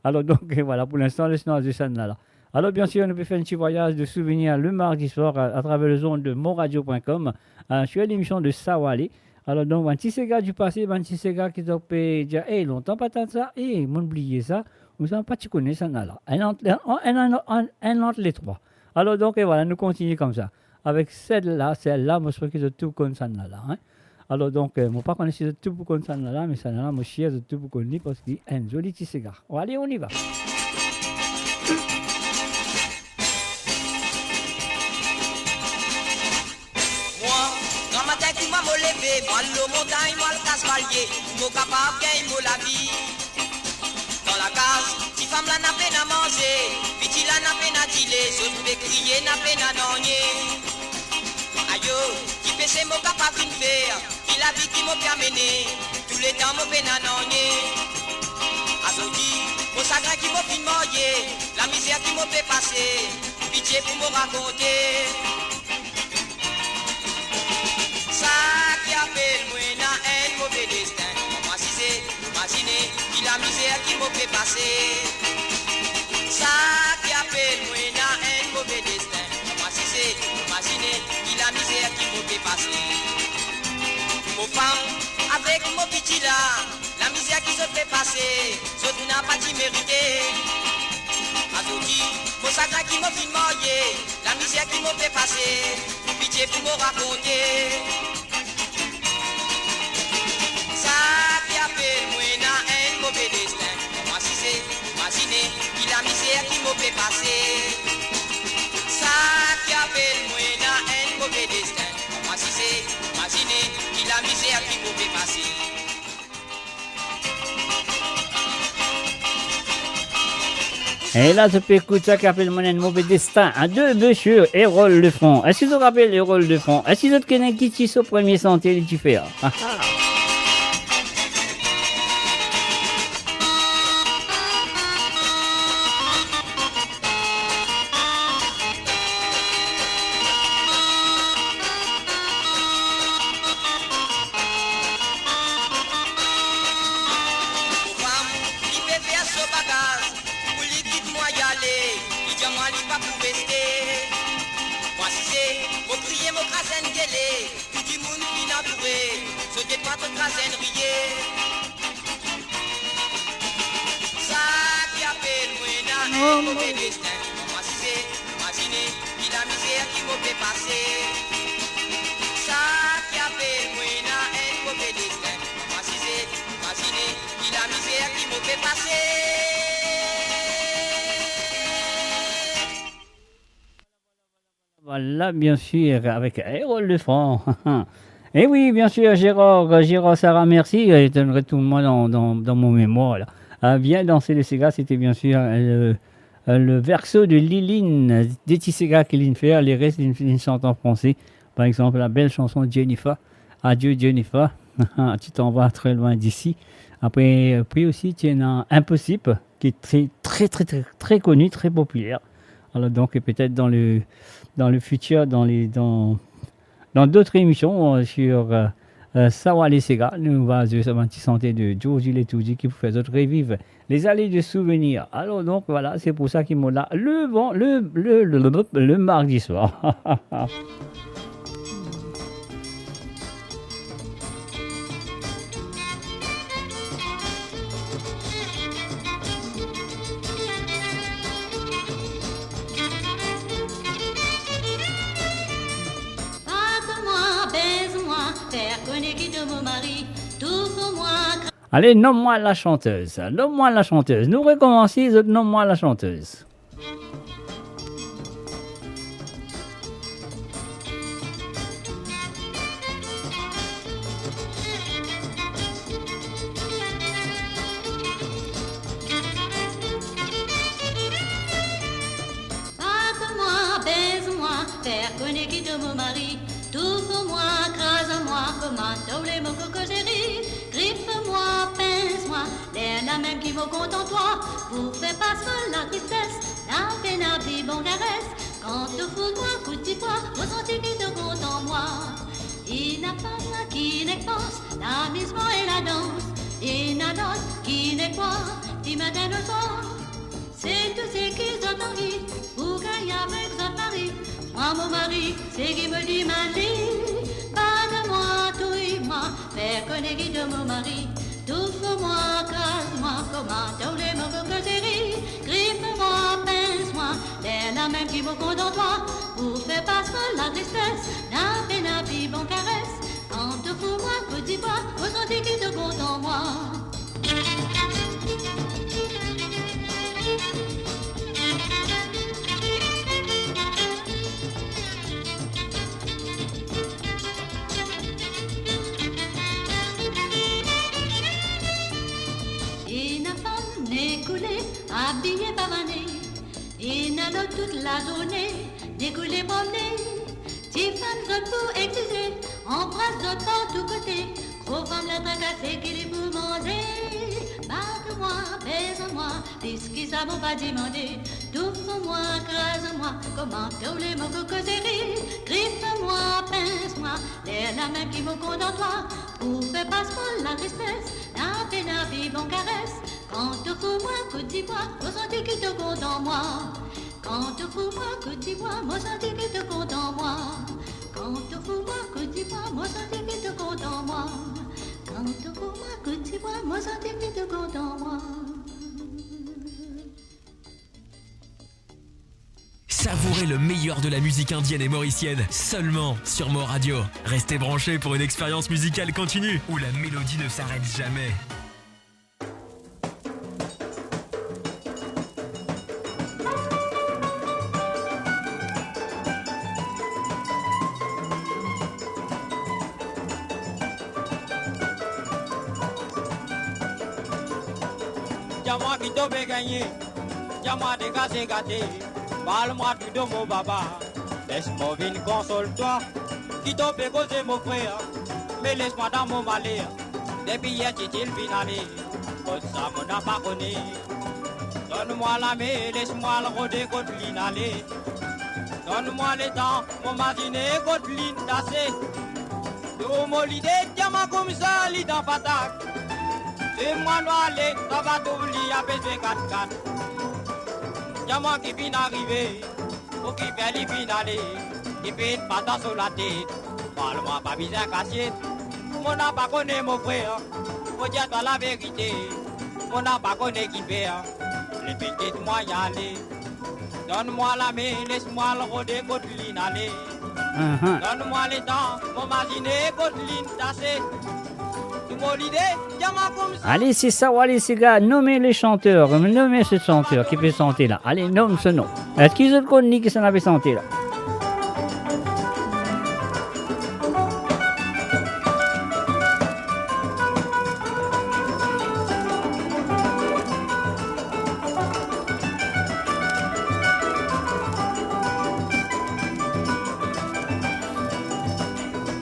Alor, donk, euh, vwala, pou linstan, les nou al zwe sannla la. Alor, biensir, nou pe fer enn ti vwayaz de souvenir le mardi swar a, atraver lezond de moradio point com, euh, sir lemision de Sa Wale. Alor, donk, bann ti sega di pase, bann ti sega ki zot pe dir, "Eh, lontan pa tann sa, eh, mo'nn bliye sa, ou sa pa ti kone sannla la." Enn ant, enn, enn, enn, enn, enn ant le trwa. Alor, donk, e vwala, nou kontinie koumsa. Avek sel la, sel la, mo swete ki zot tou konn sannla la, hein. Alor, donk, euh, mo pa kone si zot tou pou konn sannla la, me sannla la, mo sir zot tou pou konn li, parski enn zoli ti sega. Bon, ale, on y va. Mwa, gramatin kouma mo leve, mo al lor montagn, mo al kas balie, pou mo kapav gagn mo lavi. Dan lakaz, tifam la napa pena manze, piti la napa pena dile, zot pe kriye, napa pena nanye. Ayo, ki pese mo kapav finn fer, ki lavi ki mo pe amene, touletan mo pena nanye. Azordi, mo sagrin ki mo finn marye, lamizer ki mo pe pase, pitie pou mo rakonte. Sa ki apel mwa ena enn move destin. Mo asize, mo imazine ki lamizer ki mo pe pase. Sa ki apel mwa ena enn move destin. Mo asize, mo imazine ki lamizer ki mo pe pase. Mo fam avek mo piti la, lamizer ki zot pe pase, zot napa ti merite. Azordi, mo sagrin ki mo finn marye, lamizer ki mo pe pase, pitie pou mo rakonte. Sa ki apel mwa ena enn move destin. Mo asize, mo imazine ki lamizer ki mo pe pase. Sa ki apel mwa ena enn move destin. Mo asize, mo imazine ki lamizer ki mo pe pase. E la, zot pe ekout sa ki apel Mwa ena enn move destin, hein, de Monsieur Erol Lefranc. Eski zot rapel Erol Lefranc? Eski zot kone ki ti so premie sante li ti fer? Ah, ah. Mo fam, li pe fer so bagaz, pou li kit mwa ale, li dir mwa li pa pou reste. Mwa asize, mo kriye, mo kraz enn gele, tou dimoun finn antoure, zot get mwa, zot kraz enn riye. Sa ki apel mwa ena enn move destin. Mo asize, mo imazine ki lamizer ki mo pe pase. Sa ki apel mwa ena enn move destin. Mo asize, mo imazine ki lamizer ki mo pe pase. Vwala, biensir, avek Erol Lefranc. E wi, biensir, Gérard, Gérard Sarah, mersi, euh, to retourn mwa dan, dan, dan mo memwar la. Ah, bien dansé le séga, sete biensir, euh, le, euh, le verso de Liline, de ti séga ki linn fer, leres linn, linn sant an franse. Par exanp, la bel sanson Jennifer, Adieu Jennifer, tu t'en vas très loin d'ici. Apre, euh, apre osi, ti ena Impossible, ki tre, tre, tre, tre, tre koni, tre popiler. Alor, donk, petet dan le, dan le fitir, dan le, dan, dan dot emision, euh, sir, euh, euh, Sa Wale Sega, nou va zwe sa bann ti sante de Georgie Letourdi ki pou fer zot reviv lezane de souvenir. Alor, donk, vwala, se pou sa ki mo la le van-, le, le, le, le, le mardi swar. Bat mwa, bez mwa, fer kone ki to mo mari, tou pou mwa. Ale, nom mwa la chanteuse, nom mwa la chanteuse. Nou rekomanse, zot nom mwa la chanteuse. Mem ki mo kontan twa, pou fer pas mo latristes, lapenn a pli bon kares. Kan to fout mwa kout dipwa, mo santi ki to kontan mwa. Ena fam ki nek pans, lamizman e ladans. Ena lot ki nek krwar, dimatin o swar. Se tou seki zot anvi, pou gagn avek zot mari. Mwa mo mari, seki mo dimann li, bat mwa, touy mwa, fer kone ki to mo mari. Touf mwa, kraz mwa, kouma to oule mo koko seri. Grif mwa, pens mwa, lerla mem ki mo kontan twa. Pou fer pas mo latristes, lapenn a pli bon kares. Kan to fout mwa kout dipwa, mo santi ki to kontan mwa. Ena fam nek koule, abiye pavane. Ena lot tou lazourne, nek koule promne. Tifam zot pou eksize, anpras zot partou kote. Tro fam la trakase ki li pou manze. Bat mwa, pez mwa, plis ki sa mo pa dimande. Touf mwa, kraz mwa, kouma to oule mo koko seri. Grif mwa, pens mwa, lerla mem ki mo kontan twa. Pou fer pas mo latristes, lapenn a pli bon kares. Kan to fout mwa kout dipwa, mo santi ki to kontan mwa. Kan to fout mwa kout dipwa, mo santi ki to kontan mwa. Kan to fout mwa kout dipwa, mo santi ki to kontan mwa. Kan to fout mwa kout dipwa, mo santi ki to kontan mwa. Savourez le meilleur de la musique indienne et mauricienne seulement sur Mo Radio. Restez branchés pour une expérience musicale continue où la mélodie ne s'arrête jamais. Dir mwa ki to pe gagne, dir mwa de gate gate, parl mwa tou dou mo baba. Les mo vinn konsol twa, ki to pe koze mo frer, me les mwa dan mo maler. Depi yer Titi finn ale, kot sa mo napa kone. Donn mwa lame, les mwa al rode kot linn ale. Donn mwa letan, mo mazine kot linn tase. Tou mo lide, dir mwa koumsa li dan patak. Swiv mwa nou ale, sa va trouv li ape zwe kat kat. Dir mwa ki finn arive, pou ki fer li finn ale, li finn pas dan so latet. Parl mwa, pa bizin kasiet, mo napa kone mo frer, mo dir twa laverite, mo napa kone ki fer, li finn kit mwa ale. Donn mwa lame, les mwa al rode kot linn ale. Ahan. Donn mwa letan, mo mazine kot linn tase. Tou mo lide, dir mwa koumsa. Allez, c'est ça, Wally Sega, nommez le chanteur, nommez ce chanteur qui peut chanter là. Allez, nomme ce nom. Eski zot konn li kisannla pe sante la?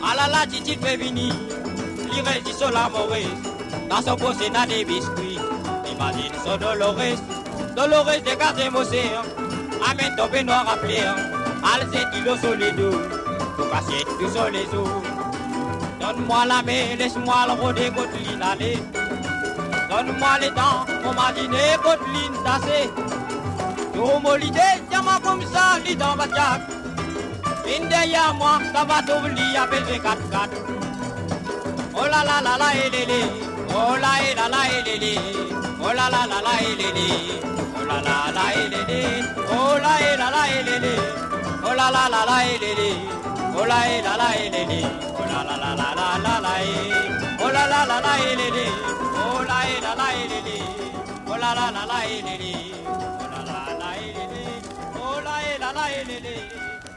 Alala, Titi pe vini, li resi so lamores. Dan so pos ena de biskwi, imazinn so Dolores. Dolores degaze mo ser, amenn to penwar a fler, al zet dilo so ledo, pou kasiet tou so lezo. Donn mwa lame, les mwa al rode kot linn ale. Donn mwa letan, mo mazine kot linn tase. Tou mo lide, dir mwa koumsa li dan patak. Vinn deryer mwa, sa va trouv li ape zwe kat kat. Oh la la la la e lele, oh la e la la e lele, oh la la la la e lele, oh la la la e lele, oh la e la la e lele, oh la la la la e lele, oh la e la la e lele, oh la la la la la la la e, oh la la la la e lele, oh la e la la e lele, oh la la la la e lele, oh la la la e lele, oh la e la la e lele,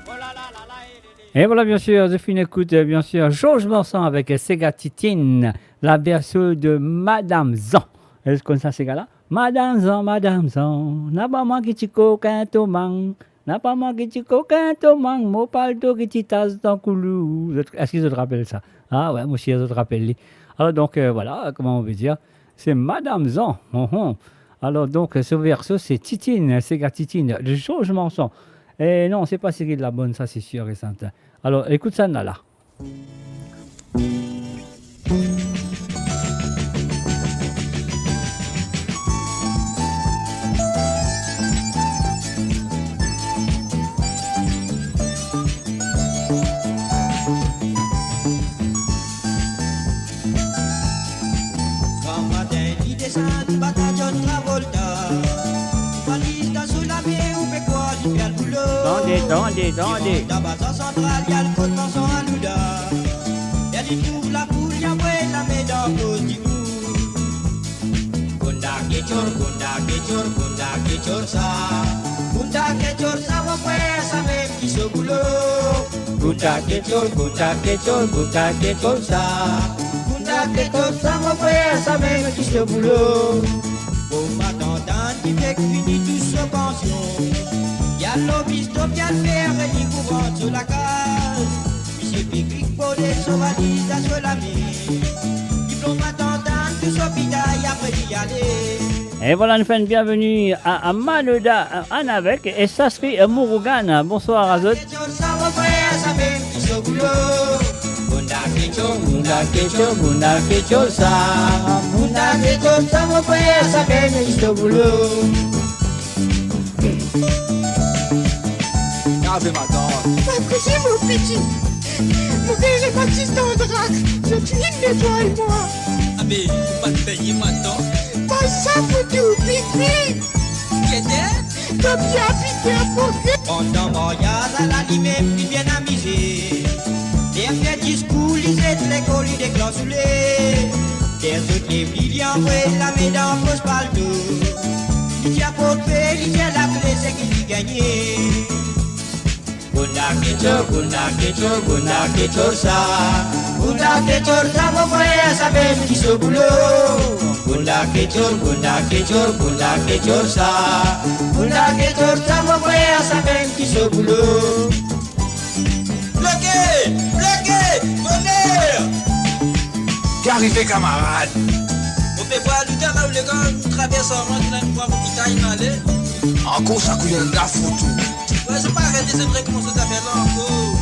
oh la la la la e lele. Et voilà, bien sûr, je finis écoute, euh, bien sûr, Georges Marsan avec, euh, Sega Titine, la version de Madame Zan. Est-ce que vous connaissez ce gars-là? Madame Zan, Madame Zan, napa mwa ki ti kokin to mang, napa mwa ki ti kokin to mang, mo palto ki ti tas dan koulou. Zot, eski zot rapel sa? Ah ouais, mo sir zot rapel li. Alors donc, euh, voilà, comment on peut dire, Se Madam Zan. Hon, hon. Alor, donk, so verso, se Titine, sega Titine, de Georges Marchand. E non, se pa Cyril Labonne, sa, se sir e serten. Alor, ekout sa, nala. Gramatin, li desann, bat John Travolta. Valiz dan so lame, ou pe krwar li pe al boulo. Tande, tande, tande. Li rant dan bazar santral, li al kot marsan alouda. Ler li trouv lapoul, li avoy lame dan pos dimoun. Gunda ketchor, gunda ketchor, gunda ketchor sa. Gunda ketchor sa, mo frer, samem ki so boulo. Gunda ketchor, gunda ketchor, gunda ketchor sa. Gunda ketchor sa, mo frer, samem ki so boulo. Mo matant Ann ki fek fini tous so pansion, li al lor bisto, li al fer link pou rant so lakaz. Misie Pikpik borde so valiz dan so lame. Li plonz matant Ann tous so pitay, apre li ale. E vwala, nou fer enn bienveni a, a Manoda, a Ann avek, e sa se, e, Mourougane. Bonswar a zot. Ketchor sa, mo frer, samem ki so boulo. Gunda ketchor, gunda ketchor, gunda ketchor sa. Gunda ketchor sa, mo frer, samem ki so boulo. Ave matant. Patrick, mon piti, mo gagn rematis dan dra, zot finn netway mwa. Abe, ou pa begne matant? Pas sa pou tou, vit, vit. Gete. To bien pite, mon gars. Pandan maryaz, ala limem li bien amize. Dernie diskour, li zet lekol, li deklar soule. Ler zot lev li, li anvoy lame dan pos palto. Li dir aport pe, li dir lakle seki li gagne. Gunda ketchor, gunda ketchor, gunda ketchor sa. Gunda ketchor sa, mo frer, samem ki so boulo. Gunda ketchor, gunda ketchor, gunda ketchor sa. Gunda ketchor sa, mo frer, samem ki so boulo. Bloke! Bloke! Boner! Ki arive, kamarad? Mo pe vwar ou dan la, ou letan ou travers Armand, ki la enn bwa mo pitay, nou ale. Ankor sa kouyon la foutou. Wey, zot pa arete, zot rekoumans zot zafer la ankor.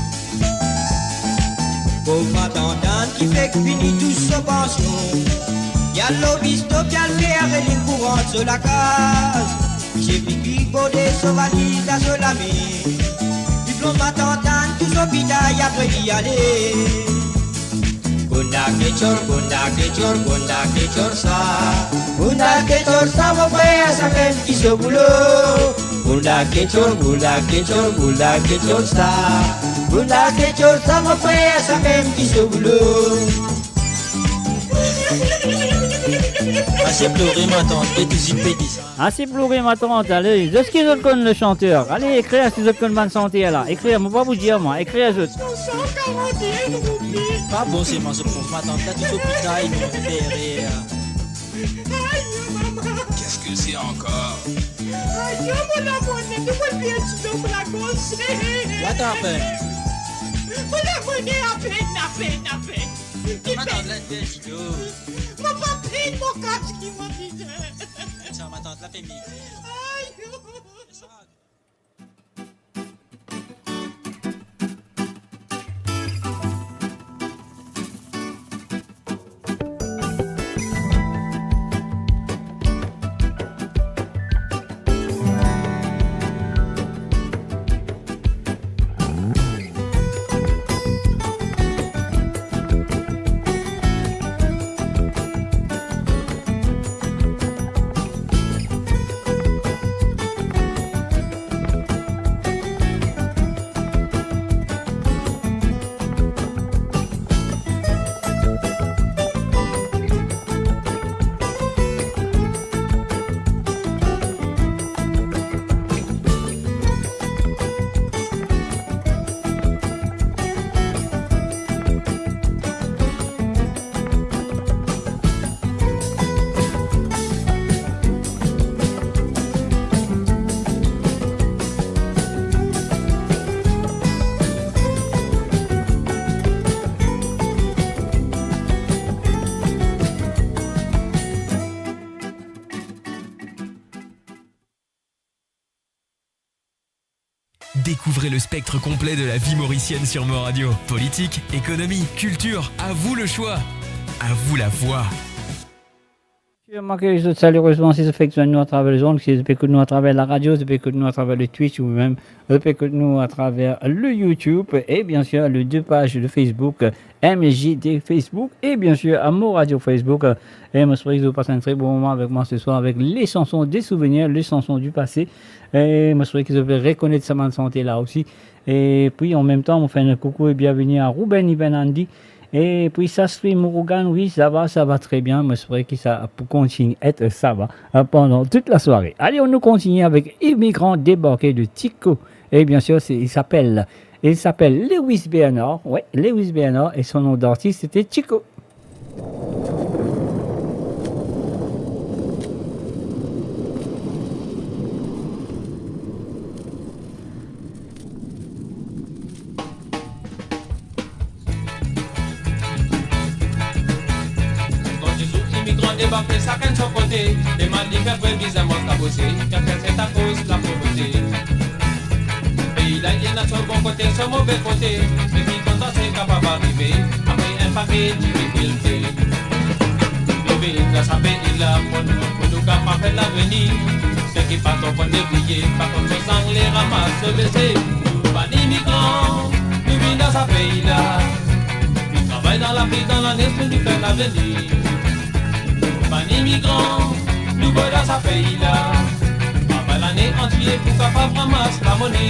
Pov matant Ann ki fek fini tous so pansion, li al lor bisto, li al fer link pou rant so lakaz. Misie Pikpik borde so valiz dan so lame. Li plonz matant Ann tous so pitay, apre li ale. Gunda ketchor, gunda ketchor, gunda ketchor sa. Gunda ketchor sa, mo frer, samem ki so boulo. Gunda ketchor, gunda ketchor, gunda ketchor sa. Gunda ketchor sa, mo frer, samem ki so boulo. Ase plore, matant, e touzour pe desann. Ase plore, matant, ale. Zeski zot konn le chanteur? Ale, ekrir si zot konn bann santer la. Ekrir, mo pa pou dir mwa, ekrir zot. Siz san karant-enn roupi. Pa bon, selman zot pov matant la, tou so pitay, non, deryer. Ayo, mama. Qu'est-ce que c'est encore? Ayo, mo lamone, tou mo perdi dan mo lagors. What happened? Mo lamone, apenn, apenn, apenn. Matant la, perdi do. Mo pa pran mo kas ki mo bizin. Sa, matant la, pe migre. Ayo. Découvrez le spectre complet de la vie mauricienne sur Mo Radio. Politique, économie, culture, à vous le choix. À vous la voix. Mwa ki zot salerezman, si zot fek zwenn nou atraver lezond, si zot pe ekout nou atraver laradio, zot pe ekout nou atraver le Twitch ou mem zot pe ekout nou atraver le YouTube et bien sûr les deux pages de Facebook, M J D Facebook et bien sûr à Mo Radio Facebook. Et mo espere ki zot pas enn tre bon moman avek mwa se swar avek les chansons des souvenirs, les chansons du passé. Et mo espere ki zot pe rekonet sa bann sante la osi. Et puis en même temps, mo fer enn koukou et bienvenue à Ruben Iben Andy. Et puis Sastri Murugan, oui, ça va, ça va très bien. Mo espere ki sa pou kontign et sa va, euh, pendant toute la soirée. Allez, on nous continue avec Immigrant débarqué de Tico. Et bien sûr, c'est, il s'appelle, il s'appelle Lewis Bernard. Ouais, Lewis Bernard et son nom d'artiste, c'était Tico. Kan dizour imigran debake, sakenn so kote, demann li fer kwe bizin manz kaboze, ker se akoz lapoverte. Pei la ena so bon kote, so move kote, me ki kontan se kapav arive, apre enn pake difikilte. Nou vinn dan sa pei la, pou nou, pou nou kapav fer lavenir. Seki pa tro konn debriye, pa konn so zangle, ramas so bese. Nou bann imigran, nou vinn dan sa pei la. Nou travay dan lapli, dan laneis, pou nou fer lavenir. Nou bann imigran, nou bor dan sa pei la. Travay lane antie pou kapav ramas lamone.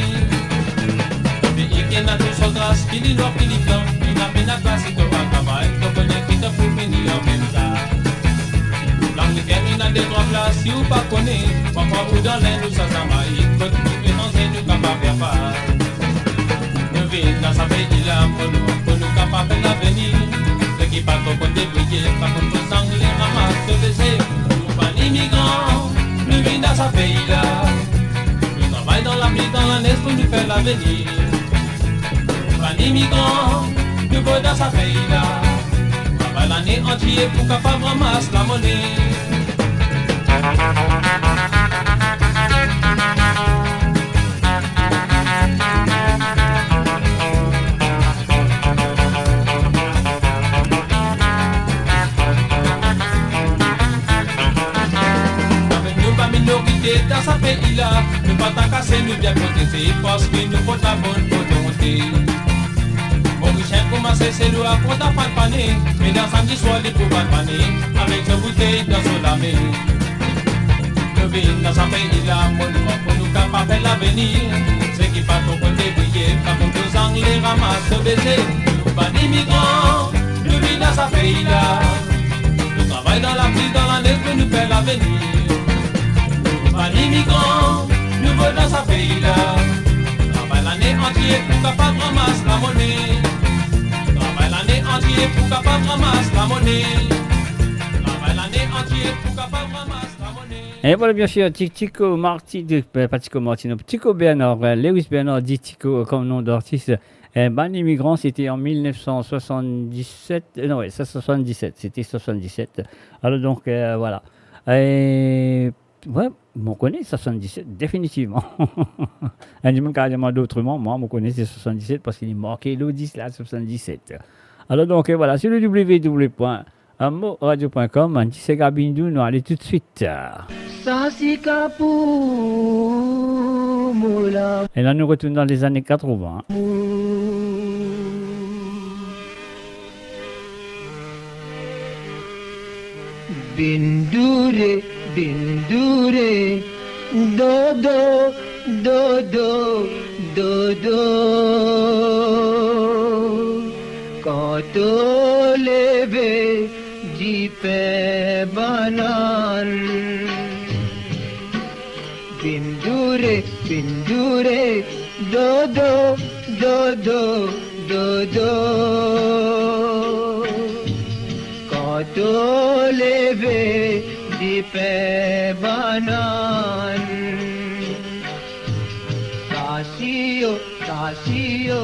Pei ki ena tou so gras, ki li nwar, ki li blan, ki ena pena klas, to al travay, to kone ki to pou fini an mem tan. Lang weekend ena de trwa plas, si ou pa kone, parfwa ou dan Lenn ou sa Zamaik, kot nou pe manze, nou kapav fer pas. Nou vinn dan sa pei la pou nou, pou nou kapav fer lavenir. Seki pa tro konn debriye, pa konn so zangle, ramas so bese. Nou bann imigran, nou vinn dan sa pei la. Nou travay dan lapli, dan laneis pou nou fer lavenir. Nou bann imigran, nou bor dan sa pei la. Travay lane antie pou kapav ramas lamone. Avek nou bann minorite dan sa pei la, nou pa trakase, nou bien proteze, parski nou port labonn volonte. Morisien kouma Seselwa kontan fann fane, me dan samdi swar li pou vann fane, avek so boutey dan so lame. Nou vinn dan sa pei la, pou nou, pou nou kapav fer lavenir. Seki pa tro konn debriye, pa konn so zangle, ramas so bese. Nou bann imigran, nou vinn dan sa pei la. Nou travay dan lapli, dan laneis pou nou fer lavenir. Nou bann imigran, nou bor dan sa pei la. Travay lane antie pou kapav ramas lamone. Travay lane antie pou kapav ramas lamone. Travay lane antie pou kapav ramas lamone. Et voilà, bien sûr, Ti-, Tico Marti, de, euh, pas Tico Marti, non, Tico Bernard, euh, Lewis Bernard, dit Tico, euh, comme nom d'artiste. Euh, Bann Imigran, c'était en mille neuf cent soixante-dix-sept, euh, non, ouais, ça, soixante-dix-sept, c'était soixante-dix-sept. Alors donc, euh, voilà. Et, ouais, mo kone soixante-dix-sept, définitivement. Enn dimoun kapav dimann otreman, mwa, mo kone se soixante-dix-sept parski li marke lor dis la, soixante-dix-sept. Alors donc, euh, voilà, sur le W W W point mo radio point com, enn ti sega Bindou, nou ale toutswit. Sa sika pou mo la. Et là, nous retournons dans les années quatre-vingts. Bindoure, bindoure, dodo, dodo, dodo. Kan to leve, dipin banann. Bindoure, bindoure, dodo, dodo, dodo. Kan to leve, dipin banann. Kasio, kasio,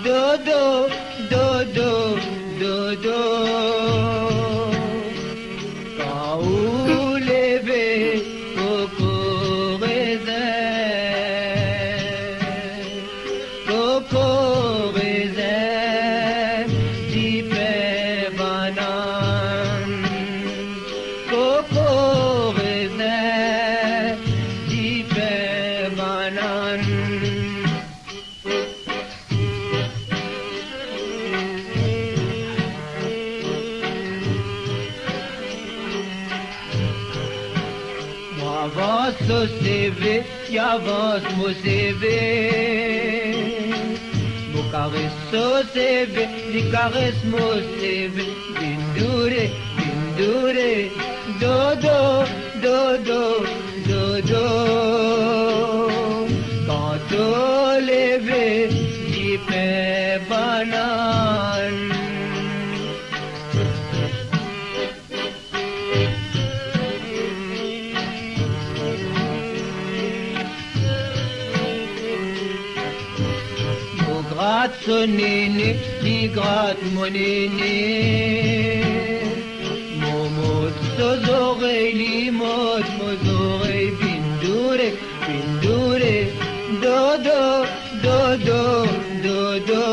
dodo, dodo, dodo. Kan ou leve, koko rezin. Avans so seve, li avans mo seve. Mo kares so seve, li kares mo seve. Bindoure, bindoure, dodo, dodo, dodo. Kan to leve, dipin banann. Mo grat so nene, li grat mo nene. Mo mord so zorey, li mord mo zorey. Bindoure, bindoure, dodo, dodo, dodo.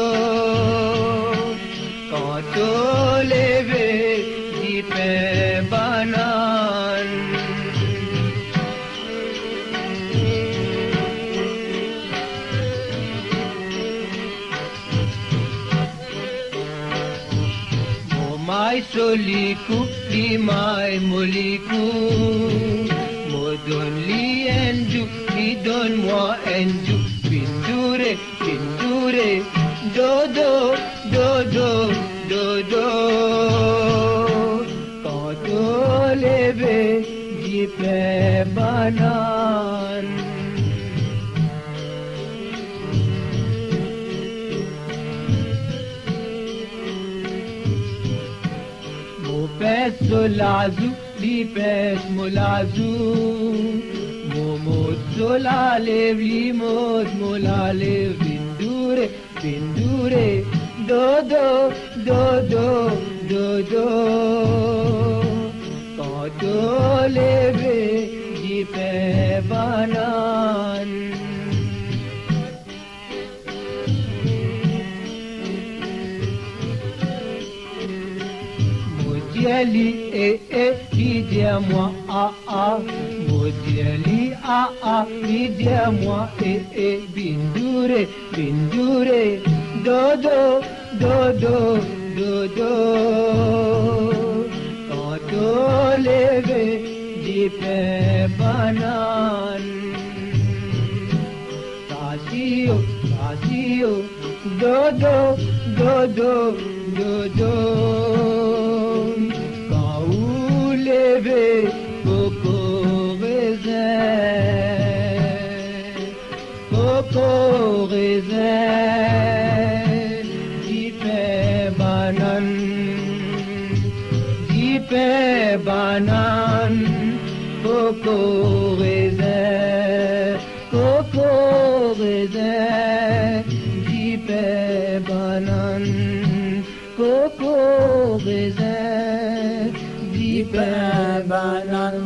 Kan to leve, dipin banann. Mo may so likou, li may mo likou. Mo donn li enn zou, li donn mwa enn zou. Bindoure, bindoure, dodo, dodo, dodo. Kan to leve, dipin banann. Mo pins so lazou, li pins mo lazou. Mo mord so lalev, li mord mo lalev. Bindoure, bindoure, dodo, dodo, dodo. Kan to leve, dipin banann. Mo dir li e, e, li dir mwa a, a. Mo dir li a, a, li dir mwa e, e. Bindoure, bindoure, dodo, dodo, dodo. Kan to leve, dipin banann. Kasio, kasio, dodo, dodo, dodo. Kan ou leve, koko rezin, koko rezin, dipin banann, dipin banann, koko rezin. Koko rezin, dipin banann, koko rezin, dipin banann.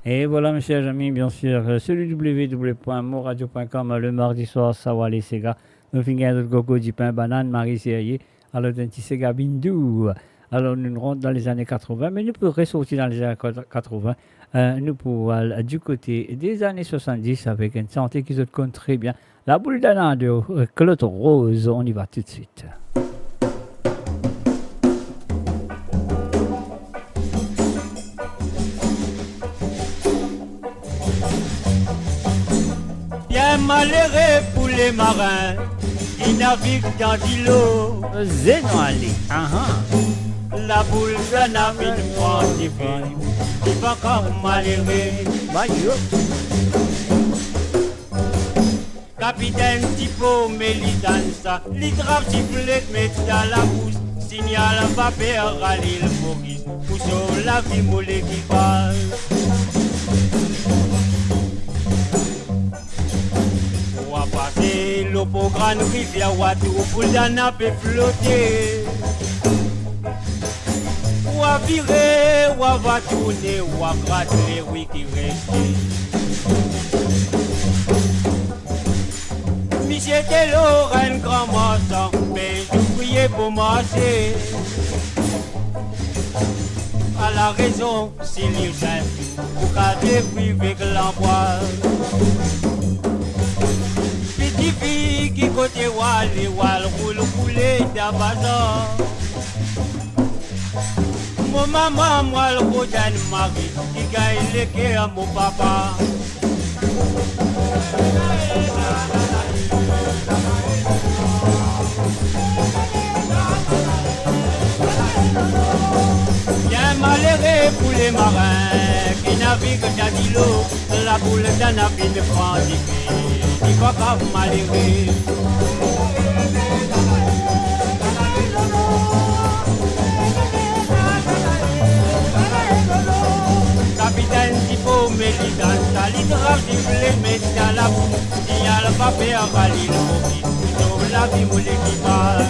Et voilà, mes chers amis, bien sûr, euh, sur le w w w point moradio point com, euh, le mardi soir, Sawale Sega. Nou finn gagn zot koko, dipin banann, Marie Serrier. Alor, enn ti sega bindoure. Alor, nou rant dan lezane katrevin, me nou pou resorti dan lezane kat-, katrevin. Euh, nou pou al du kote dezane swasanndis avek enn sante ki zot konn tre bien, La Boule d'Inde, euh, Claude Rose. On y va tout de suite. Bien malere pou le marin ki navig dan dilo. Zenwali, aha. La Boule d'Inde finn pran dife, li pa kav malere. Bayo. Kapitenn ti fou, me li tann sa, li trap siflet, met dan labous, signal vaper a Lil Moris pou sov lavi mo lekipaz. Wa pase lor po Grann Rivier, wa trouv Boule d'Inde pe flote. Wa vire, wa va tourne, wa grat lerwi ki reste. Misie ti lor enn gran marsan, be zouvrie Bomarse. Ala rezon, si li zin, pou kaze fri vek lanbwa. Piti fi, ki kote wa ale? Wa al roul boule dan bazar. Mo Mama, mo al kot enn mari ki gagn leker mo papa. Bien malere pou le marin ki navig dan dilo, laboul dan la vinn pran dife, li pa kav malere. Kapitenn Dipo, me li dan sa, li trav, li vle met dan labou, li al pa fer rali lor ki, lor lavi mo lekipaz.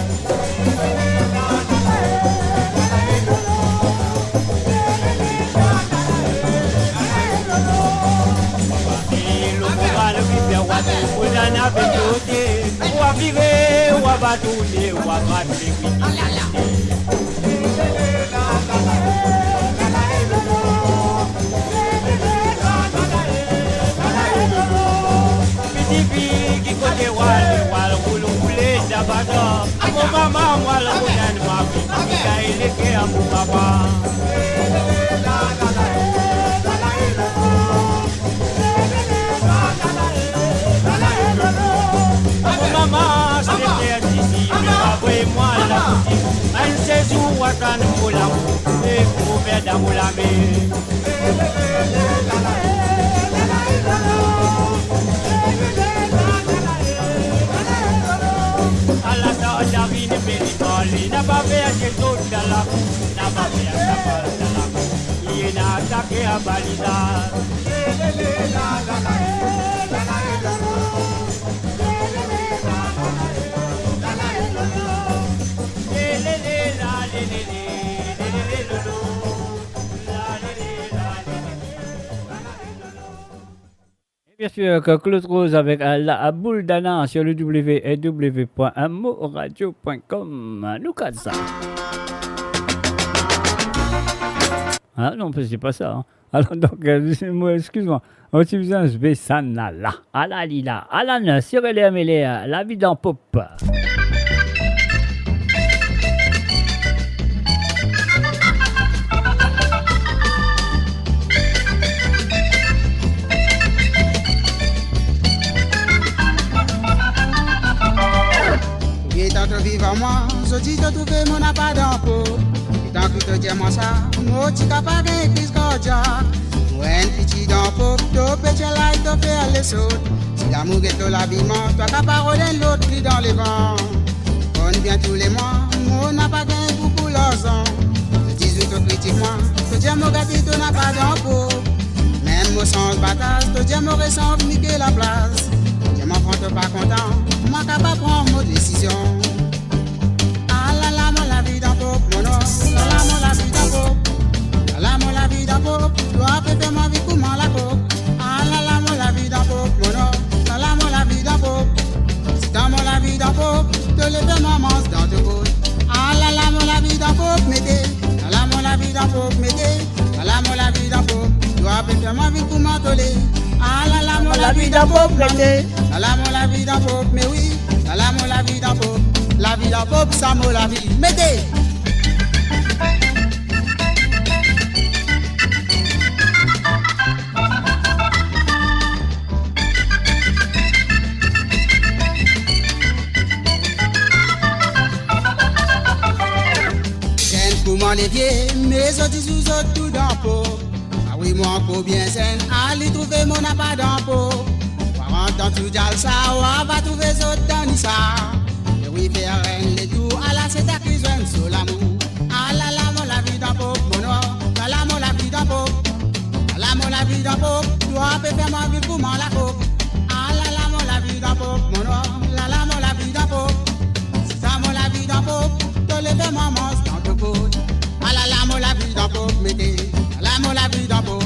Lo moral ki fer wa tou, pou zan avek kote, wa vire, wa va tourne, wa va vire. Piti fi, ki kote wale, wale koul koule dabada. Mo mama, mo al kot enn mari ki gagn leker mo papa. Mo mama, se per disi, me pa vre mwa la. Enn sezour, wa tann mo lamour, e mo fer dan mo lame. Ala sa, Davin, me li pale, napa fer zot dan lakou, napa fer sa pal dan lakou. Li ena atake a baliza. Bien sûr, que Claude Rose avec, euh, la boule d'Anna sur le W W W point mo radio point com. Nou kad sa. Ah non, c'est pas ça, hein. Alors, donc, euh, moi, excuse-moi. On ti bizin zwe sa nala. Ala li la, Alan, Sirele Amele, Lavi dan Pop. Letan to viv ar mwa, zot dir to trouve mo napa dan pop. Letan ki to dir mwa sa, mo ti kapav gagn kriz kardiak. Mo enn piti dan pop, to pe tir lay, to fer lesot. Si lamour get to lavi mwa, to kapav rod enn lot li dan levan. Konn bien toulemwa, mo napa gagn boukou larzan. To dir zot to kritik mwa, to dir mo gate, to napa dan pop. Mem mo sanz bataz, to dir mo resanm Mike Laplas. To dir mwa kan to pa kontan, mwa kapav pran mo desizion. Alala, mo lavi dan pop, mo nor. Lala, mo lavi dan pop. Lala, mo lavi dan pop. Twa pe fer mwa viv kouma lakok. Alala, mo lavi dan pop, mo nor. Lala, mo lavi dan pop. Sitan mo lavi dan pop, to le fer mwa manz dan to kot. Alala, mo lavi dan pop, mete. Lala, mo lavi dan pop, mete. Lala, mo lavi dan pop, twa pe fer mwa viv kouma to le. Alala, mo lavi dan pop, mete. Lala, mo lavi dan pop, me wi. Lala, mo lavi dan pop. Lavi dan pop, sa mo lavi. Mete. Zenn kouma lavie, me zot dizour zot tou dan pop. Ah wi, mwa ankor bien zenn, ale trouve mo napa dan pop. Kwarant an tou dial sa, wa va trouve zot dan ni sa. E wi, fer enn letour, ala seta ki zwenn so lamour. Alala, mo lavi dan pop, mo nor. Lala, mo lavi dan pop. Lala, mo lavi dan pop. Twa pe fer mwa viv kouma lakok. Alala, mo lavi dan pop, mo nor. Lala, mo lavi dan pop. Sitan mo lavi dan pop, to le fer mwa manz dan to kot. Alala, mo lavi dan pop, mete. Lala, mo lavi dan pop.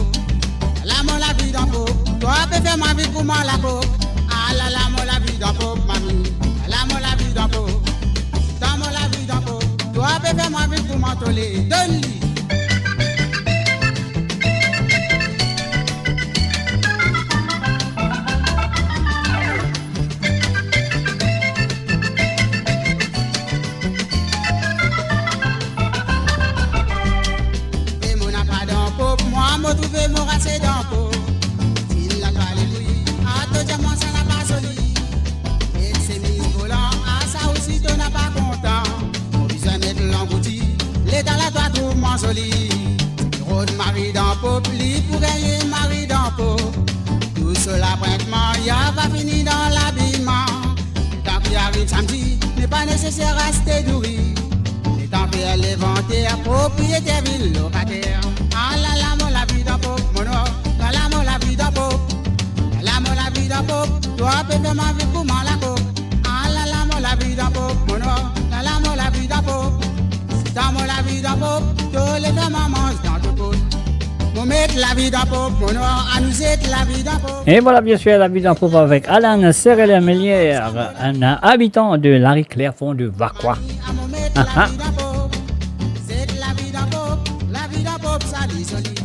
Lala, mo lavi dan pop. Twa pe fer mwa viv kouma lakok. Alala, mo lavi dan pop, mami. Lala, mo lavi dan pop. Sitan mo lavi dan pop. Twa pe fer mwa viv kouma to le. Donn li. Trouve mo rase dan po. Dil la pa lepri, a to diaman sa napa soli. Ek semiz volan, a sa osi to napa kontan. Mo bizin met langouti, letan la twa trouv mwa zoli. Rod mari dan pop, li pou gagn mari dan pop. Tou so laprentman, ya pa fini dan labiman. Letan ki ariv samdi, li pa neseser aste douri. Letan fer levanter, propriyeter vinn lokater. Alala, mo lavi dan pop, mo nwar. Lala, mo lavi dan pop. Lala, mo lavi dan pop. Twa pe fer mwa viv kouma lakok. Alala, mo lavi dan pop, mo nwar. Lala, mo lavi dan pop. Si ta mo lavi dan pop, to le fer mwa manz dan to kot. Mo met lavi dan pop, mo nwar, anou zet lavi dan pop. Et voilà, bien sûr, la vie dans Pop avec Alan Serrel Melière, un habitant de la rue Clairfond de Vacoas. Ah, ah.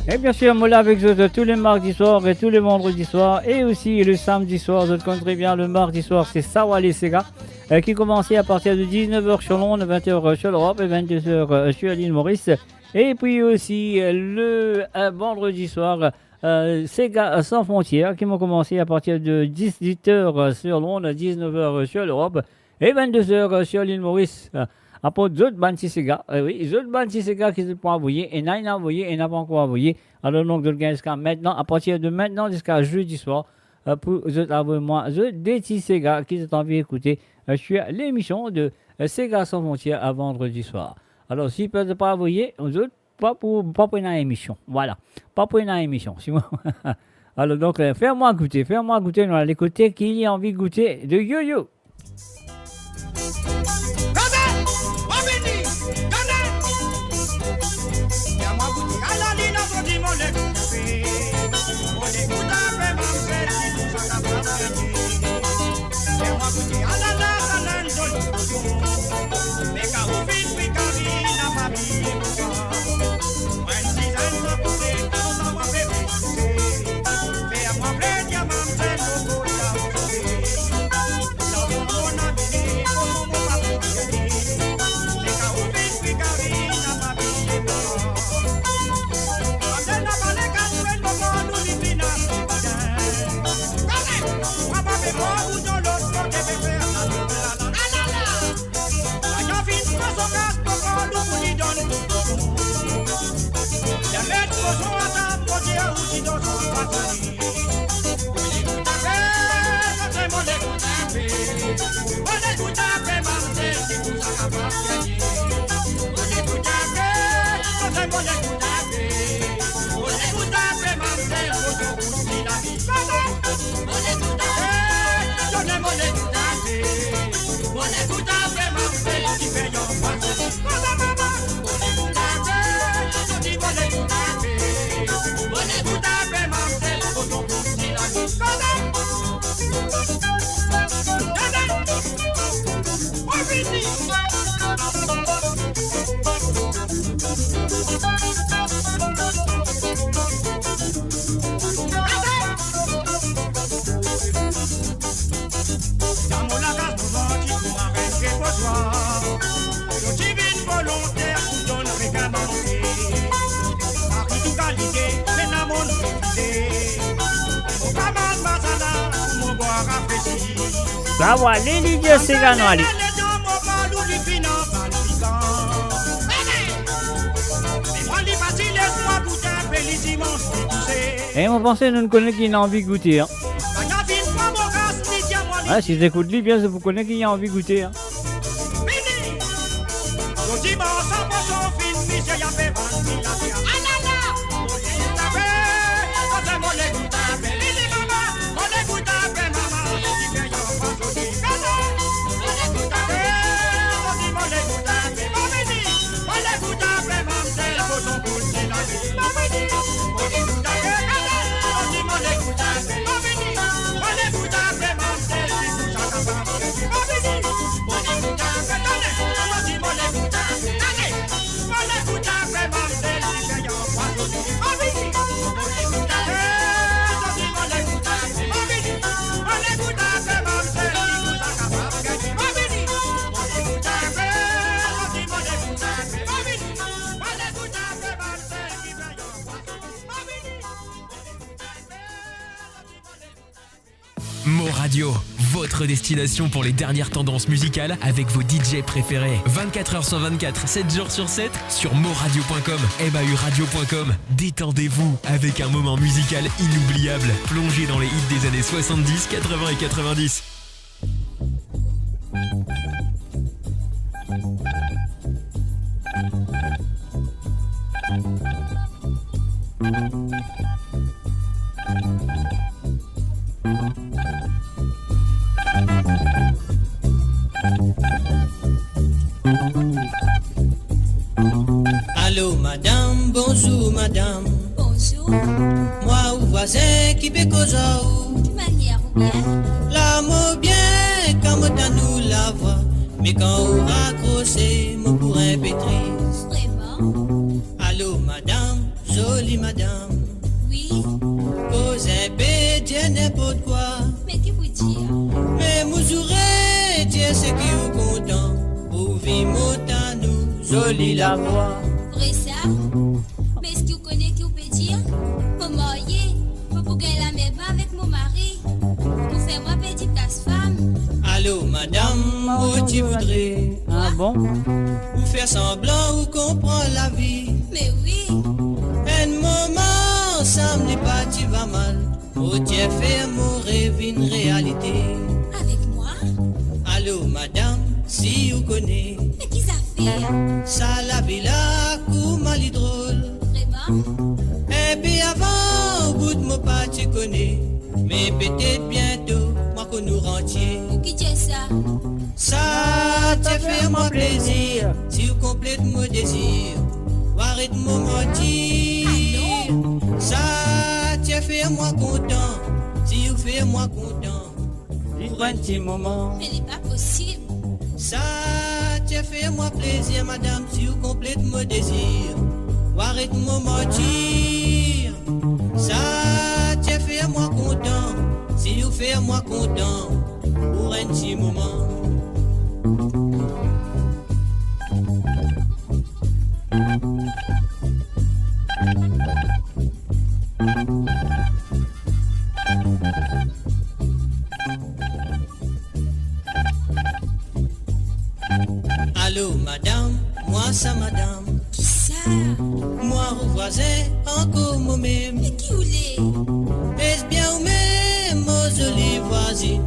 Et bien sûr, mo la avek zot tous les mardis soirs et tous les vendredis soirs et aussi le samedi soir. Zot konn tre bien, le mardi soir, c'est Sawale Sega, euh, qui commence à partir de dix-neuf heures sur l'onde, vingt heures sur l'Europe et vingt-deux heures, euh, sur l'île Maurice. Et puis aussi, euh, le, euh, vendredi soir, euh, Sega Sans Frontières, qui vont commencer à partir de dix-huit heures, euh, sur l'onde, dix-neuf heures, euh, sur l'Europe, et vingt-deux heures, euh, sur l'île Maurice. Euh, aport zot bann ti sega, euh, wi, zot bann ti sega ki zot pou avoye, ena inn avoye, ena pa ankor avoye. Alor donk, zot gagn ziska mintnan, à partir de maintenant jusqu'à jeudi soir, euh, pou zot avoy mwa zot de ti sega ki zot anvi ekoute, euh, sur l'émission de, euh, Sega Sans Frontières à vendredi soir. Alor, si zot pa avoye, zot pa pou, pa pou ena emision. Vwala. Pa pou ena emision. Si mo, alor donk, euh, fer mwa goute, fer mwa goute, nou ale kote ki li anvi goute de Yoyo. Gade, mo vini, gade. Fer mwa goute, ala li la, mo di mo le goute. Mo le goute pe mamzel, si tou sa kapav gete. Fer mwa goute, ala la, sa enn zoli koton. Me kan ou finn kwi kari, na pa bliye mo pa. Mo enn ti zenn mo koze, kontan mo pe vinn koze. Fer mwa plezir, mamzel, mo koz akoze. Sa va, ale, li dir sega nou ale. E mo panse nou kone ki ena anvi goute, an. A, si zot ekout li bien, zot pou kone ki ena anvi goute, an. Mo Radio, votre destination pour les dernières tendances musicales avec vos D J préférés. Vingt-quatre heures sur vingt-quatre, sept jours sur sept, sur mo radio point com, M A U radio point com. Détendez-vous avec un moment musical inoubliable, plongé dans les hits des années soixante-dix, quatre-vingts et quatre-vingt-dix. Alo madam, bonzour madam. Bonzour. Mwa ou vwazin ki pe koz ar ou. Ki manier ou bien? La mo bien, kan mo tann ou lavwa, me kan ou rakrose, mo pou enpe tris. Vreman? Alo madam, zoli madam. Wi. Koz enpe, dir ninport kwa. Me ki pou dir? Me mo zoure dir seki ou kontan, pou vi mo tann ou zoli lavwa. Vre sa? Me eski ou kone ki ou pe dir? Mo marye, mo pou gagn lamerba avek mo mari. Ou fer mwa perdi plas fam. Alo madam, mo ti voudre. Ah bon? Ou fer sanblan ou konpran lavi. Me wi. Enn moman ansam li pa ti va mal. Mo ti fer mo rev vinn realite. Avek mwa? Alo madam, si ou kone. Me ki zafer? Sa lavi la kouma li drol. Vreman? Enpe avan ou bout mo pa ti kone, me petet biento mwa konn ou rantie. Ou ki dir sa? Sa ti fer mwa plezir, si ou konplet mo dezir, ou aret mo manti. Ah non. Sa ti fer mwa kontan, si ou fer mwa kontan, pou enn ti moman. Me li pa posib. Sa ti fer mwa plezir, madam, si ou konplet mo dezir, ou aret mo manti. Sa ti fer mwa kontan, si ou fer mwa kontan, pou enn ti moman. Alo madam, mwa sa madam. Kisa? Mwa ou vwazin, ankor momem. Me ki ou le? Esbien ou mem, mo zoli vwazin?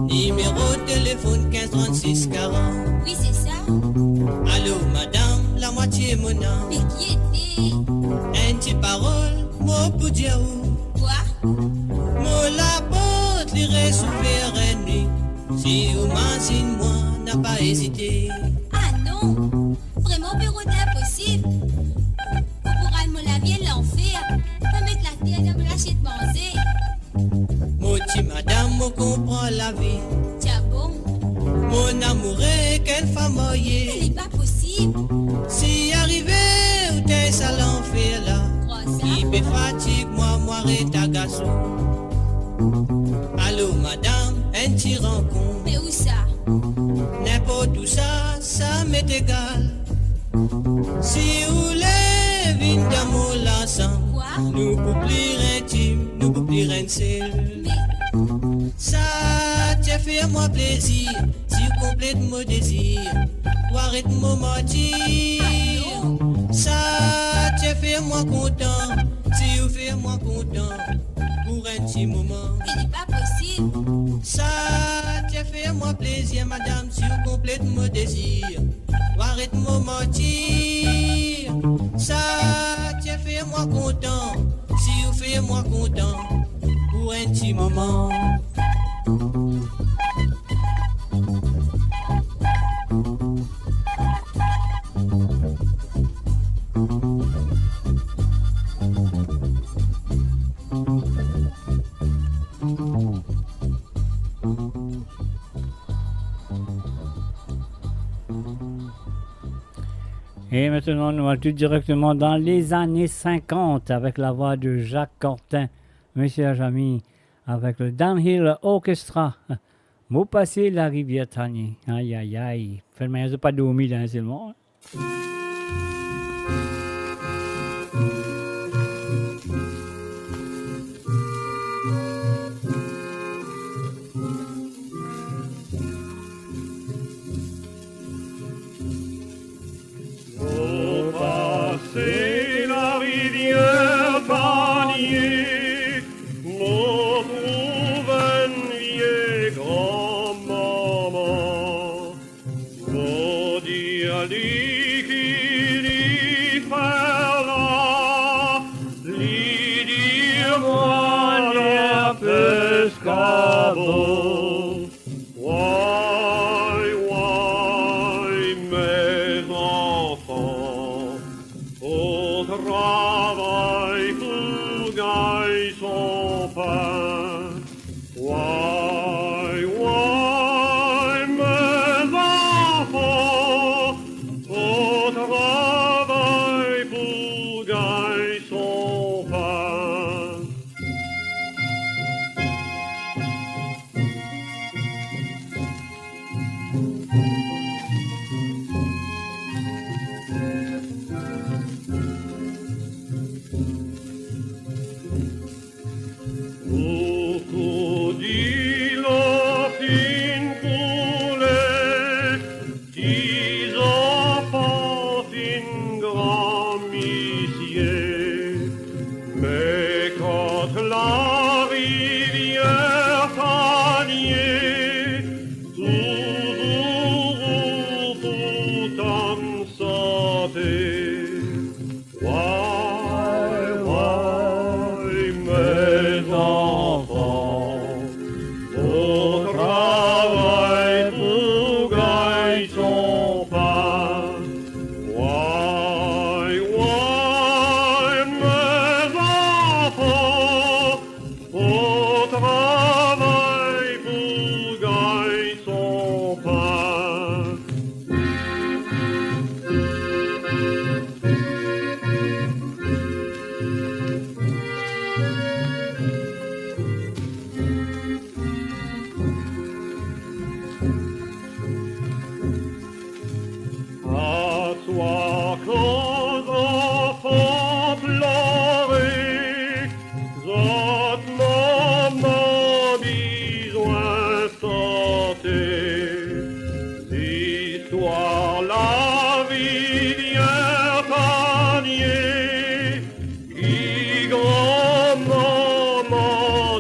Nimero telefonn kinz trannsis karant. Wi, se sa. Alo madam, lamwatie mo nam. Me ki ete? Enn ti parol mo pou dir ou. Kwa? Mo laport li res ouver enn nwi. Si ou mazinn mwa, napa ezite. Ah non! Vreman, ou pe rod inposib. Ou pou rann mo lavi lanfer. Pa met later dan mo lasiet manze. Mo ti madam, mo konpran lavi. Ti a bon? Mo amoure ek enn fam marye. Me li pa posib. Si arive ou tann sa lanfer la, krwar sa, li pe fatig mwa, mwa ret agas ou. Alo madam, enn ti rankont. Me ousa? Ninport ousa, sa m'est egal. Si ou le vinn dan mo lasanm, kwa? Nou pou pli entim, nou pou pli enn sel. Me sa ti fer mwa plezir, si ou konplet mo dezir, ou aret mo manti. Ah non. Sa ti fer mwa kontan, si ou fer mwa kontan, pou enn ti moman. Me li pa posib. Sa ti fer mwa plezir, madam, si ou konplet mo dezir, ou aret mo manti. Sa ti fer mwa kontan, si ou fer mwa kontan, pou enn ti moman. E aster nou al tou direkteman dan lezane sinkant avek lavwa de Jacques Cortin, Monsieur Ajami, avek le Downhill Orchestra. Mo pase Larivier Tanie. Ay, ay, ay. Fer mwa zot pa dormi la, selman. Bravo. Way, way, mes zanfan, pou travay pou gagn son pin. Way, way, mes zanfan, pou travay pou gagn son pin. Boukou dilo finn koule, ti zanfan finn gran misie, me kot larivier Tanie, touzour ou pou tann sante. Way, way, mes zanfan, pou travay pou gagn son pin. Way, way, mes zanfan, pou travay pou gagn son pin. Aswar kan zanfan plore, zot mama bizin sante. Zistwar larivier Tanie, ki granmama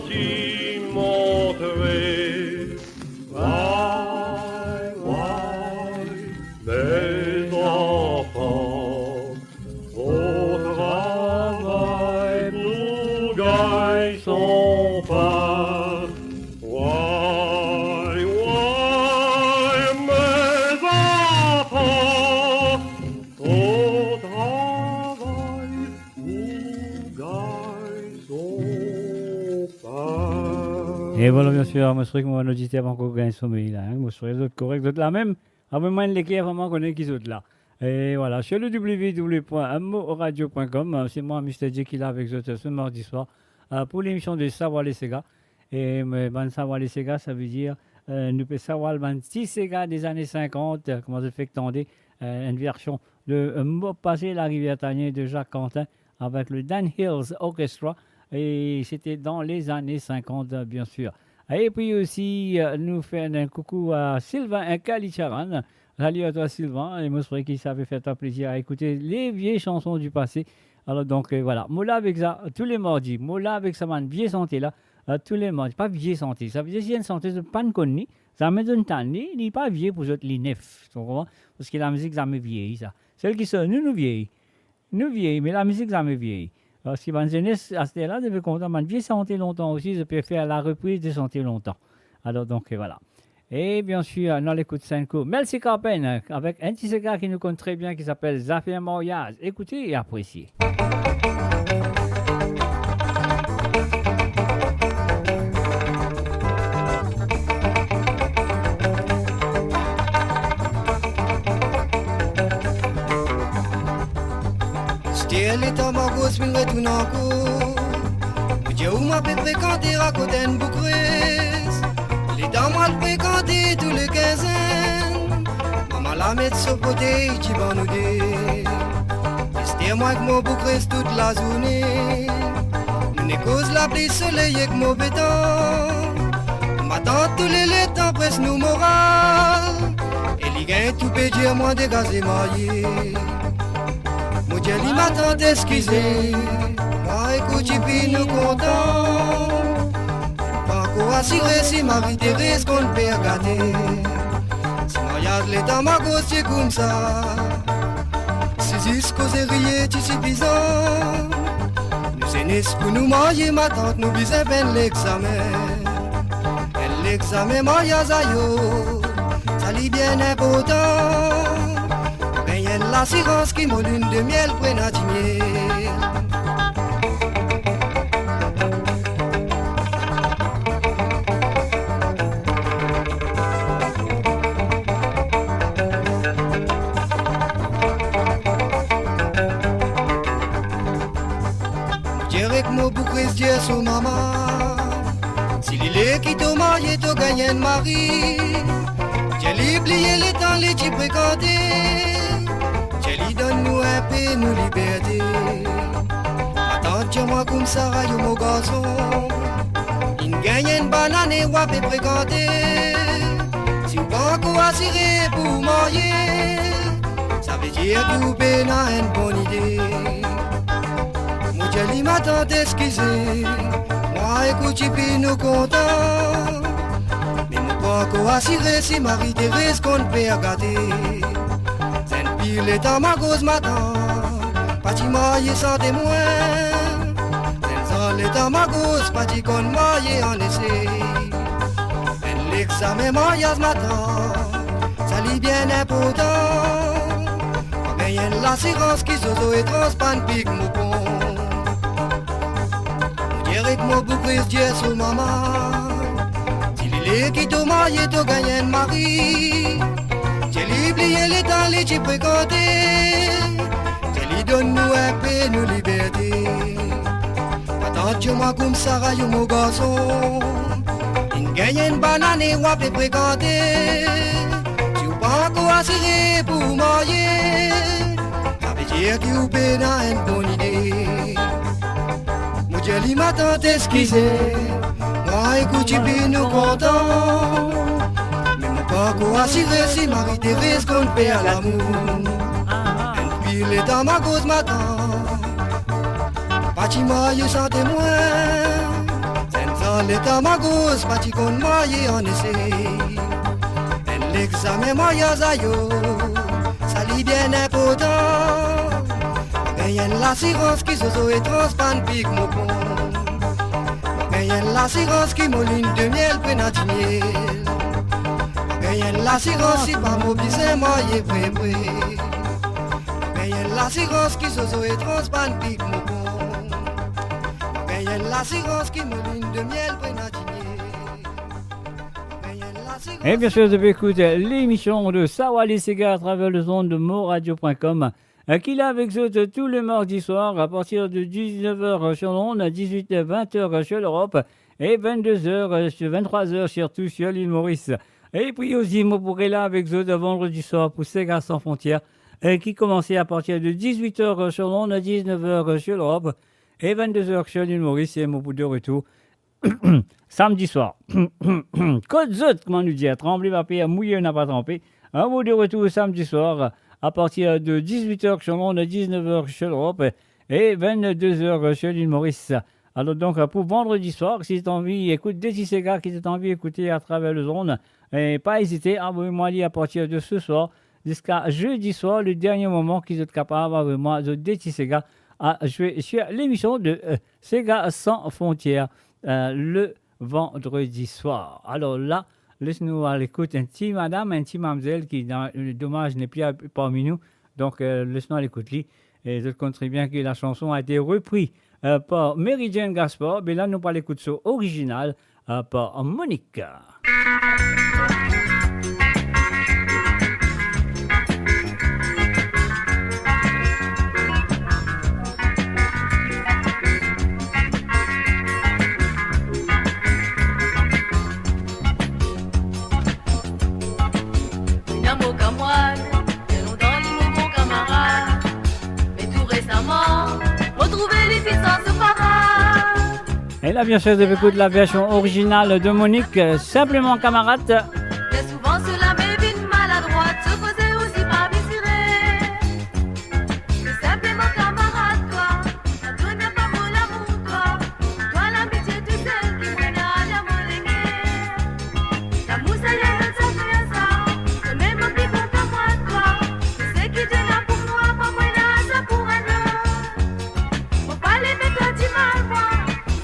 ti montre. Way, way, mes zanfan, pou travay pou gagn son pin. Way, way, mes zanfan, pou travay pou gagn son pin. E vwala, biensir, mo swete ki mo bann oditer pa ankor gagn somey la, hein. Mo swete zot korek, zot la mem. Avoy mwa enn like, avoy mwa kone ki zot la. E vwala, sur le w w w point m o radio point com, euh, se mwa, Mister J, ki la avek zot, euh, se mardi swar, euh, pou lemision de Savoir les Ségas. E, euh, bann Savoir les Ségas, savedir, euh, nou pe savoir bann ti sega de zane sinkant, euh, kouma zot fek tande, euh, enn version de, euh, Mo pase Larivier Tanie de Jacques Quentin avek le Dan Hills Orchestra, e sete dan lezane sinkant, euh, biensir. E pi osi, euh, nou fer enn koukou a Sylvain Kalicharan. Salut à toi, Sylvain. E mo swete ki sa pe fer twa plezir a ekoute le vie chanson du pase. Alor, donk, euh, vwala. Mo la avek sa tou le mardi. Mo la avek sa bann vie sante la, euh, tou le mardi. Pa vie sante. Savedir, si enn sante, zot pa'nn konn li, zame zot tann li, li pa vie pou zot, li nef. To konpran? Parski lamizik zame viey, sa. Sel ki sa, nou, nou viey. Nou viey, me lamizik zame viey. Parski bann zenes aster la, zot pe kontan bann vie sante lontan osi, zot pe fer la repriz de sante lontan. Alor, donk, euh, vwala. E biensir, nou al ekout sa enn kou Melcy Carpen, euh, avek enn ti sega ki nou konn tre bien, ki apel Zafer Maryaz. Ekoute e apresie. Aster letan mo gos finn retourn ankor, mo dir ou mo pe frekante rakot enn boug res. Letan mo al frekante tou le kinzenn, mama la met so fotey divan nou de. Aster mwa ek mo boug res tout lazourne, nou'nn koz lapli, soley ek move tan. Matant tou le letan pres nou moral, e li gagn tou pe dir mwa degaze marye. Mo dir li, matant, eskize mwa, ekout tifi, nou kontan. Pa ankor asire si Marie Thérèse konn fer gate. Si maryaz letan mo gos ti koumsa, si zis kozerie ti sifizan, nou zenes pou nou marye, matant, nou bizin fer enn lexame. Examen maryaz ayo, sa li bien inportan. Mo gagn enn lasirans ki mo linn de miel pou ena dimiel. Mo dir ek mo boukrez dir so mama, si li le ki to marye, to gagn enn mari, dir li bliye letan li ti frekante, dir li donn nou inpe nou liberte. Atann, tir mwa koumsa, ayo mo garson, inn gagn enn banane, ou ape frekante. Si ou pankor asire pou ou marye, savedir ki ou pena enn bonn ide. Mo dir li, matant, eskize mwa, ekout, tifi, nou kontan, me mo pankor asire si Marie-Thérèse konn fer gate. Zenn fi letan ma koz, matant, pa ti marye san temwin. Zenn zan letan ma koz, pa ti konn marye an ese. Enn lexamen maryaz, matant, sa li bien inportan. Mo gagn enn lasirans ki zozo etranz pa'nn pik mo pon. Mo dir ek mo boukrez dir so mama, si li le ki to marye, to gagn enn mari, dir li bliye letan li ti frekante, dir li donn nou inpe nou liberte. Atann, tir mwa koumsa, ayo mo garson, inn gagn enn banane, ou ape frekante. Si ou pankor asire pou ou marye, savedir ki ou pena enn bonn ide. Mo dir li, matant, eskize mwa, ekout, tifi, nou kontan, me mo pankor asire si Marie-Thérèse konn fer lamour. Enn fi letan ma koz, matant, pa ti marye san temwin. Zenn zan letan ma koz, pa ti konn marye an ese. Enn lexamen maryaz ayo, sa li bien inportan. Mo gagn enn lasirans ki zozo etranz pa'nn pik mo pon. Mo gagn enn lasirans ki mo linn de miel pou ena dimiel. Mo gagn enn lasirans si pa mo bizin marye vre vre. Mo gagn enn lasirans ki zozo etranz pa'nn pik mo pon. Mo gagn enn lasirans ki mo linn de miel pou ena dimiel. Mo gagn enn lasirans. Eh bien sûr, vous avez écouté l'émission de Sawa Les Séga à travers les ondes de moradio point com, euh, qui est là avec vous, euh, tous les mardis soirs à partir de dix-neuf heures sur l'onde, à dix-huit heures, vingt heures sur l'Europe et vingt-deux heures, euh, sur, vingt-trois heures surtout sur l'île Maurice. Et puis aussi, mo pou rete la avek zot vendredi soir pou Séga Sans Frontières, euh, ki koumans a partir de dix-huit heures sur l'onde, dix-neuf heures sur l'Europe et vingt-deux heures sur l'île Maurice. E mo pou de retour samedi soir. Kot zot, kouma nou dir, tranble pa per, mouye napa tranpe. Hein, mo de retour samedi soir à partir de dix-huit heures sur l'onde, dix-neuf heures sur l'Europe et vingt-deux heures sur l'île Maurice. Alors donc, pour vendredi soir, si zot anvi ekout de ti séga ki zot anvi ekoute à travers les ondes, e pa ezite, avoy mwa li à partir de ce soir jusqu'à jeudi soir, le dernier moment ki zot kapav avoy mwa zot de ti séga à jouer sur l'émission de, euh, Séga Sans Frontières, euh, le vendredi soir. Alors là, les nou al ekout enn ti madam, enn ti mamzel ki, dan, domaz, nepli parmi nou. Donc, euh, les nou al ekout li. Et zot konn très bien que la chanson a été repris, euh, par Mary Jane Gaspard, mais là, nou pou al ekout so original, euh, par Monique. Ena mo kamarad, fer lontan li mo bon kamarad, me tou resaman, mo trouve li finn sanz so parad. Et là, bien sûr, vous écoutez la version originale de Monique, euh, Simplement Camarade. Bien souvan, so lame vinn maladrwat, so koze osi pa bien sire. Tout simplement camarade, toi, na to na pa mo lamour, toi. Toi, l'amitié, tou sel ki mo ena dan mo leker. Lamour sa, ena lot zafer sa. To mem mo pli kontan mwa, toi. Tou seki to ena pou mwa, pa mo ena sa pou enn lot. Mo pa le met twa dimal mwa,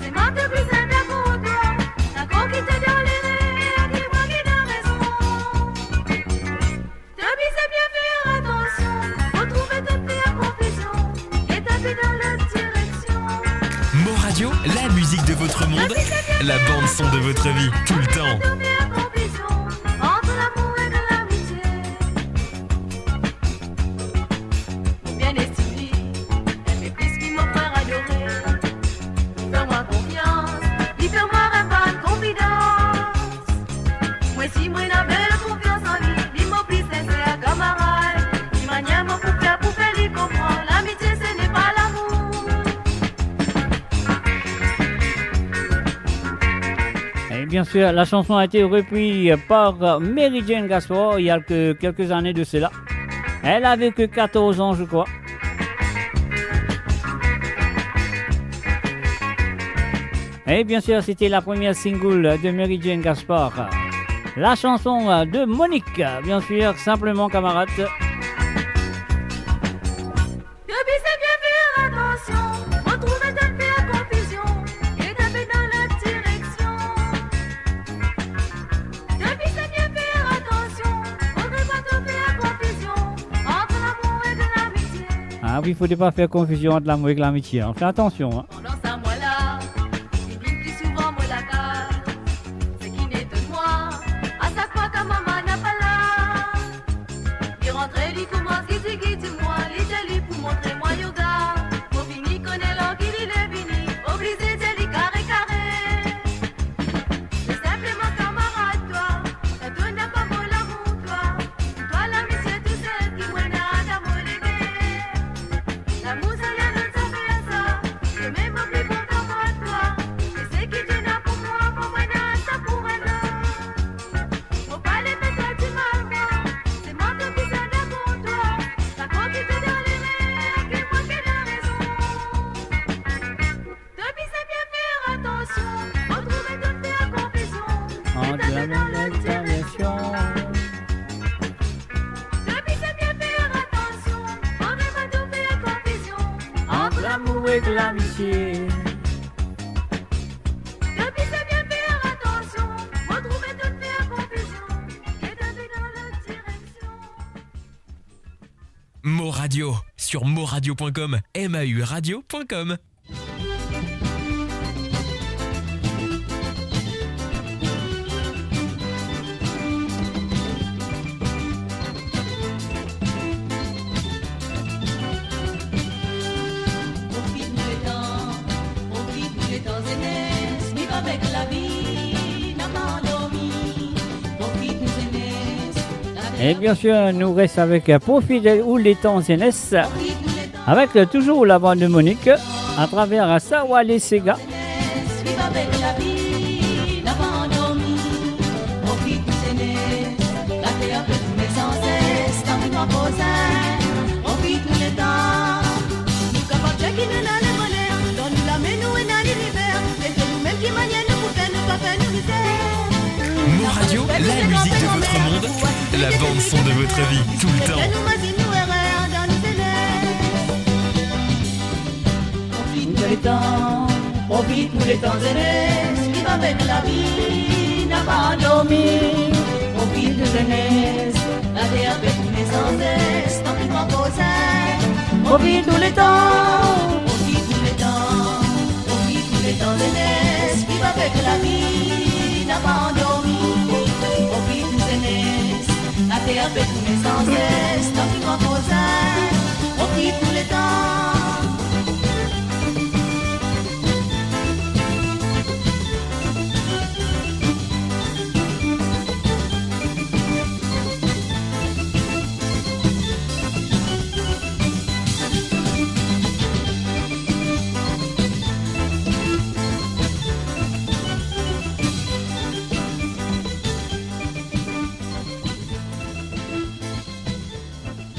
se mwa to bizin dan mo kor. Dakor ki to dan lerer, La musique de votre monde, la bande son de votre vie, tout le temps. Bien estimé, mais plus qui mon frère adoré. Fais-moi confiance, dis fais-moi un pas de confidence. Mwa si mwa ena bel konfians an li, li mo pli sinser kamarad. Ki manier mo pou fer pou fer li konpran, lamitie se n'est pas l'amour. Et bien sûr, la chanson a été reprise par Mary Jane Gaspard il y a que quelques années de cela. Elle avait que quatorze ans, je crois. Et bien sûr, c'était la première single de Mary Jane Gaspard. La chanson de Monique, bien sûr, Simplement Camarade. Tobi se bien fer atansion, mo trouve to fer konfizion, e tape dan lot direksion. Tobi se bien fer atansion, mo trouve to fer konfizion, ant lamour ek lamitie. Ah oui, fode pa fer konfizion ant lamour ek lamitie, hein. Fer atansion, hein. Pandan sa mwa la, li vinn pli souvan mo lakaz. Seki etonn mwa, a sak fwa kan mama napa la, li rantre, li koumans gidi gidi mwa, li dir li pou montre mwa yoga. Mo fini kone lor ki li le vini, oblize dir li kare kare. Mo sinpleman kamarad twa, kan to napa mo lamour twa. Pou twa lamisie tou sel ki mo ena dan mo leker. Lamour sa ena lot zafer sa, to mem mo pli bon kamarad twa. E seki to ena pou mwa, mwa mo ena sa pou enn lot. Mo pa le fer twa dimal mwa, se mwa to bizin dan kor twa. Sa konpli to dan lerer, ki mwa ki ena rezon. Tobi se bien fer atansion, mo trouve to fer konfizion, ant lamour ek lamisie. Tobi se bien fer atansion, mo trouve to fer konfizion, ant lamour ek lamisie. Tobi se bien fer atansion, mo trouve to fer konfizion, e tape dan lot direksion. Mo Radio, sur moradio point com, M A U radio point com. Profit nou letan, profit nou letan zenes, viv avek lavi, napa andormi. Profit nou zenes, la... Et bien sûr, nous reste avec, euh, Profite ou letan zenes. Avec, euh, toujours la bande de Monique, à travers, euh, Sawale Sega. Viv avek lavi, napa andormi. Profit zenes, later pe tourne sanses, tanpri mwa kozin. Profit nou letan. Nou kapav dir ki nou ena lemoner, dan nou lame nou ena liniver. Me se noumem ki manier nou pou fer, nou pa fer nou mizer. Mo Radio, la musique de votre monde, la bande son de votre vie, tout le temps. Profit nou letan, profit nou letan zenes, viv avek lavi, napa andormi. Profit nou zenes, later pe tourne sanses, tanpri mwa kozin. Profit nou letan, profit nou letan, profit nou letan zenes, viv avek lavi, napa andormi. Profit nou zenes, later pe tourne sanses, tanpri mwa kozin. Profit nou letan.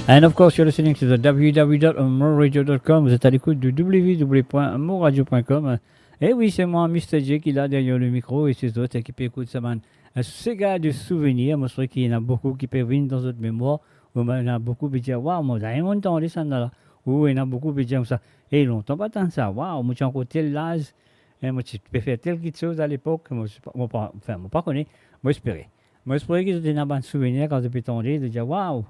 And of course, you're listening to the w w w dot moradio dot com. Vous êtes à l'écoute du w w w point moradio point com. Eh oui, c'est moi, Mister J, qui est là derrière le micro, et c'est zot ki pe ekout sa bann, euh, sega de souvenir. Mo swete ki ena boukou ki pe vinn dan zot memwar, ou ena boukou pe dir, "Waw, mo zame tande sa la." Ou ena boukou pe dir sa, "Eh, lontan pa tann sa, waw, mo ti ankor tel laz, eh, mo ti pe fer tel kiksoz alepok." Mo pa, mo pa, anfin, mo pa kone, mo espere. Mo espere ki zot ena bann souvenir kan zot pe tande, zot dir, "Waw,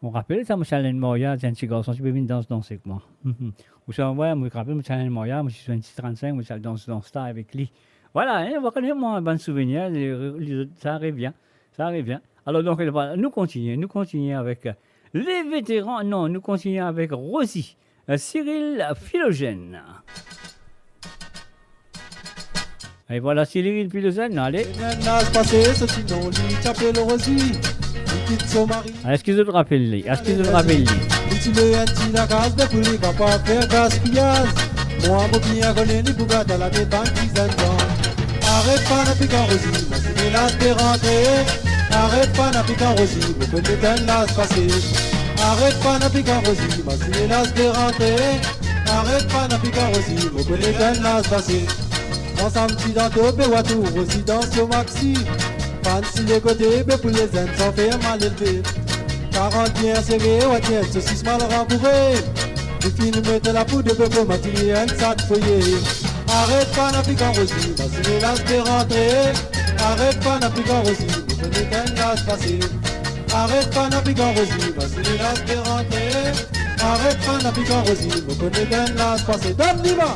Mo rapel sa, mo ti al enn maryaz, enn ti garson ti pe vinn dans, dans ek mwa. Ou sa, wi, mo rapel, mo ti al enn maryaz, mo ti swiv enn ti trannsenk, mo ti al dans, dans la avek li. Vwala, hein, ou kone mwa, bann souvenir, li, li, sa revien, sa revien. Alor, donk, vwala, nou kontinie, nou kontinie avek, euh, le veteran, non, nou kontinie avek Rosie, euh, Cyril Philogène. E vwala, Cyril Philogène, ale. Enn laz pase, so ti non li ti apel Rosie. Li kit so mari. Ala, eski zot rapel li? Eski zot rapel li? Li ti le enn ti lakaz, be pou li kapav fer gaspiyaz. Mwa, mo bien kone li pou gard latet bann ti zenn-zenn. Aret pann pikan Rosie, mazinn laz pe rantre. Aret pann pikan Rosie, mo kone enn laz pase. Aret pann pikan Rosie, mazinn laz pe rantre. Aret pann pikan Rosie, mo kone enn laz pase. Ansam ti dan to, be wa tou, Rosie dan so maxi. Fann si lekote, be pou lezenn san fer malelve. Karant bien sere, wa ti enn sosis mal ranboure. Li finn met lapoud, be pou matin li enn sat foye. Aret pann pikan Rosie, mazinn laz pe rantre. Aret pann pikan Rosie, mo kone enn laz pase. Aret pann pikan Rosie, mazinn laz pe rantre. Aret pann pikan Rosie, mo kone enn laz pase. Donn li mwa!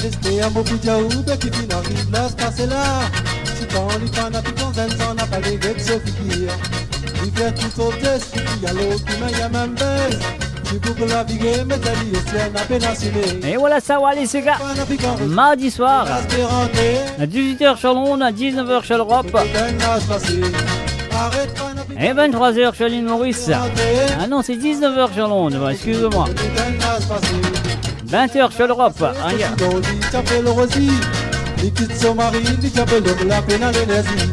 Ester, mo pou dir ou, be ki finn ariv laz pase la. Sitan li pann pikan, zenn san napa leve so figir. Li fer tou so tes, li alor ki mem, mem bes. Li boug lavire, met li osiel, napa asime. E vwala sa, Wally Sega. Mardi soir, à dix-huit heures sur Londres, à dix-neuf heures sur l'Europe. Et vingt-trois heures sur l'île Maurice. Ah non, c'est dix-neuf heures sur Londres, excusez-moi. Vingt heures sur l'Europe. Aïe. Li kit so mari, li ti apel lom la pena lenerzi.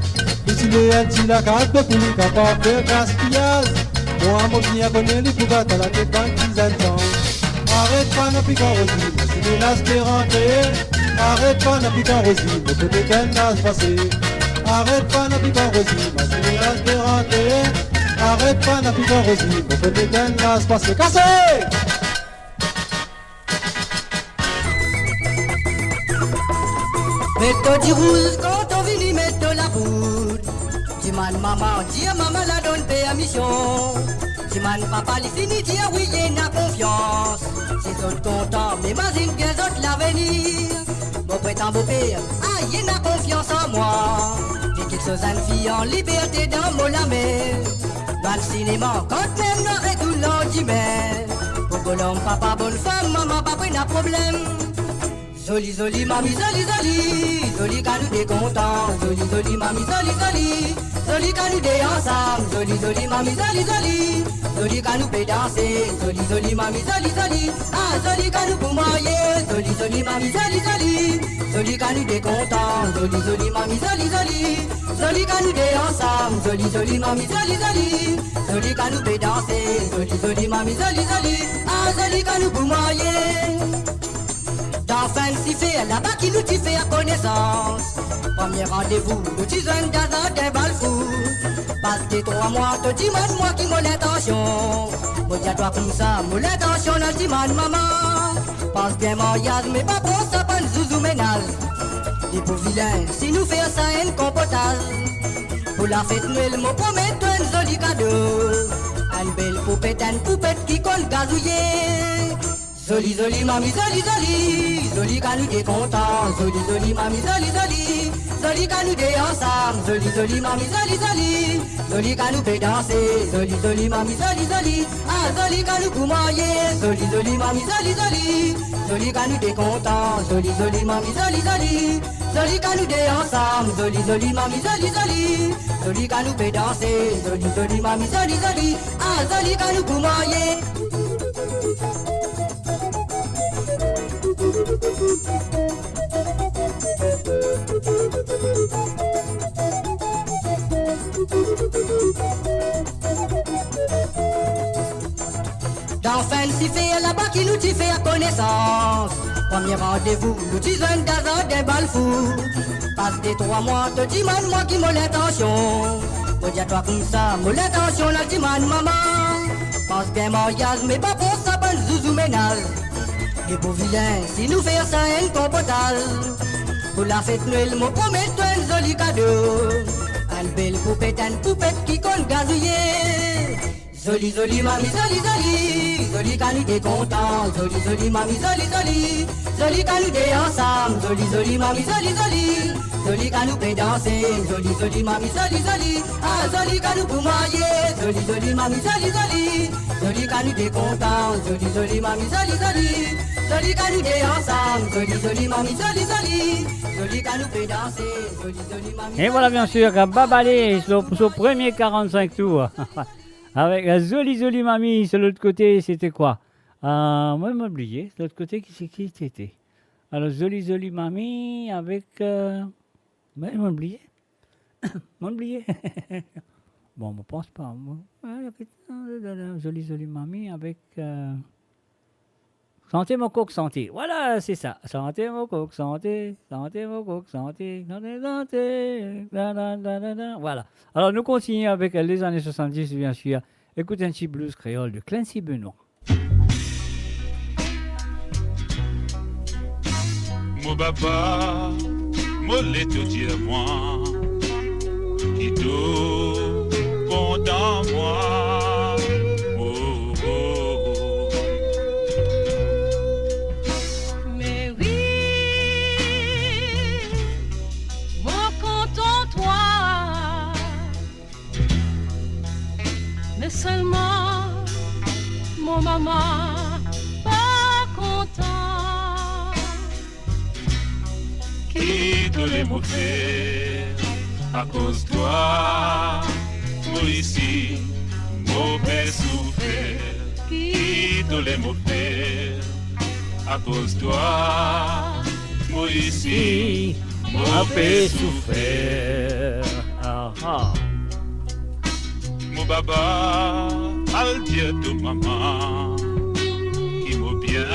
Li ti le enn ti lakaz, be pou li kapav fer gaspiyaz. Mwa, mo bien kone li pou gard latet bann ti zenn-zenn. Aret pann pikan Rosie, mazinn laz pe rantre. Aret pann pikan Rosie, mo kone enn laz pase. Aret pann pikan Rosie, mazinn laz pe rantre. Aret pann pikan Rosie, mo kone enn laz pase. Kase! Met to dirouz kan to vini met to lapoud. Dimann mama, dir mama la donn permision. Dimann papa, li fini dir wi, ena konfians. Si zot kontan, me mazinn bien zot lavenir. Mo pretan boper, a, ena konfians an mwa. Li kit so zenn fi an liberte dan mo lame. Bann sinema, kantmem nou retourn landime. Pou bonnom, papa, bonn fam, mama pa pou ena problem. Zoli, zoli, mami, zoli, zoli. Zoli kan nou de kontan. Zoli, zoli, mami, zoli, zoli. Zoli kan nou de ansam. Zoli, zoli, mami, zoli, zoli. Zoli kan nou pe danse. Zoli, zoli, mami, zoli, zoli. Ah, zoli kan nou pou marye. Zoli, zoli, mami, zoli, zoli. Zoli kan nou de kontan. Zoli, zoli, mami, zoli, zoli. Zoli kan nou de ansam, zoli, zoli, mami, zoli, zoli. Zoli kan nou pe danse, zoli, zoli, mami, zoli, zoli. Ah, zoli kan nou pou marye. Dan Fancy Fair, laba ki nou ti fer konesans. Premie randevou, nou ti zwenn dan zardin bal fout. Pas de trwa mwa, to dimann mwa ki mo lintansion. Mo dir twa koumsa, mo lintansion al dimann mama. Pans bien maryaz, me pa pans sa bann zouzou menaz. Li pou vilin si nou fer sa enn konpotaz. Pou lafet Nwel, mo promet to enn zoli kado. Enn bel poupet, enn poupet ki konn gazouye. Zoli, zoli, mami, zoli, zoli. Zoli kan nou de kontan. Zoli, zoli, mami, zoli, zoli. Zoli kan nou de ansam. Zoli, zoli, mami, zoli, zoli. Zoli kan nou pe danse. Zoli, zoli, mami, zoli, zoli. Ah, zoli kan nou pou marye. Zoli, zoli, mami, zoli, zoli. Zoli kan nou de kontan. Zoli, zoli, mami, zoli, zoli. Zoli kan nou de ansam. Zoli, zoli, mami, zoli, zoli. Zoli kan nou pe danse. Zoli, zoli, mami, zoli, zoli. Ah, zoli kan nou pou marye. Dan Fancy Fair, laba ki nou ti fer konesans. Premie randevou, nou ti zwenn dan zardin bal fout. Pas de trwa mwa, to dimann mwa ki mo lintansion. Mo dir twa koumsa, mo lintansion al dimann mama. Pans bien maryaz, me pa pou sa bann zouzou menaz. E pou vilin, si nou fer sa enn konpotal. Pou lafet Nwel, mo promet twa enn zoli kado. Enn bel poupet, enn poupet ki konn gazouye. Zoli, zoli mami, zoli, zoli. Zoli kan nou de kontan. Zoli, zoli mami, zoli, zoli. Zoli kan nou de ansam. Zoli, zoli mami, zoli, zoli. Zoli kan nou pe danse. Zoli, zoli mami, zoli, zoli. Ah, zoli kan nou pou marye. Zoli, zoli mami, zoli, zoli. Zoli kan nou de kontan. Zoli, zoli mami, zoli, zoli. Zoli kan nou de ansam. Zoli, zoli mami, zoli, zoli. Zoli kan nou pe danse. Zoli, zoli mami, zoli, zoli. Et voilà, bien sûr, Baba L sur, pour son premier quarante-cinq tours. Avec la zoli, zoli mami sur l'autre côté, c'était quoi ? Euh, moi, j'ai oublié. De l'autre côté, qui c'est qui c'était ? Alors, zoli, zoli mami avec, euh, ben, j'ai oublié. Mo bliye. Bon, mo pans pa, mo. Ah, zoli, zoli mami avec, euh, sante mo kok sante. Voilà, c'est ça. Sante mo kok sante, sante mo kok sante, sante, sante, da, da, da, da, da. Voilà. Alors, nous continuons avec les années soixante-dix, bien sûr. Écoute un petit blues créole de Clancy Benoît. Mo baba, mo le to dir mwa, ki to kontan mwa. Oh, oh, oh. Me wi, mo kontan twa. Me selman mo mama pa kontan. Ki tole mo fer, akoz twa mo isi, mo pe soufer. Ki tole mo fer, akoz twa mo isi, mo pe soufer. Ah, ah. Mo baba, al dir to mama ki mo bien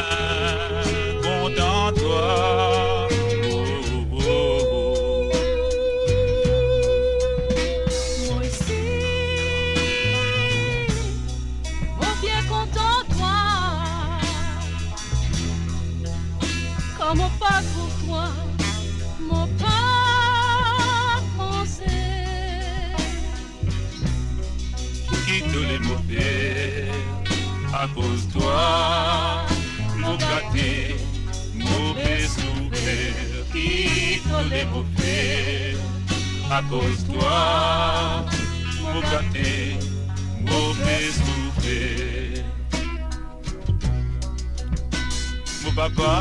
kontan twa. Oh, oh, oh. Mo isi, mo bien kontan twa. Kan mo pa trouv twa, mo pa panse. Ki tole mo fer, akoz twa mo gate, mo pe soufer. Ki tole mo fer, akoz twa mo gate, mo pe soufer. Mo papa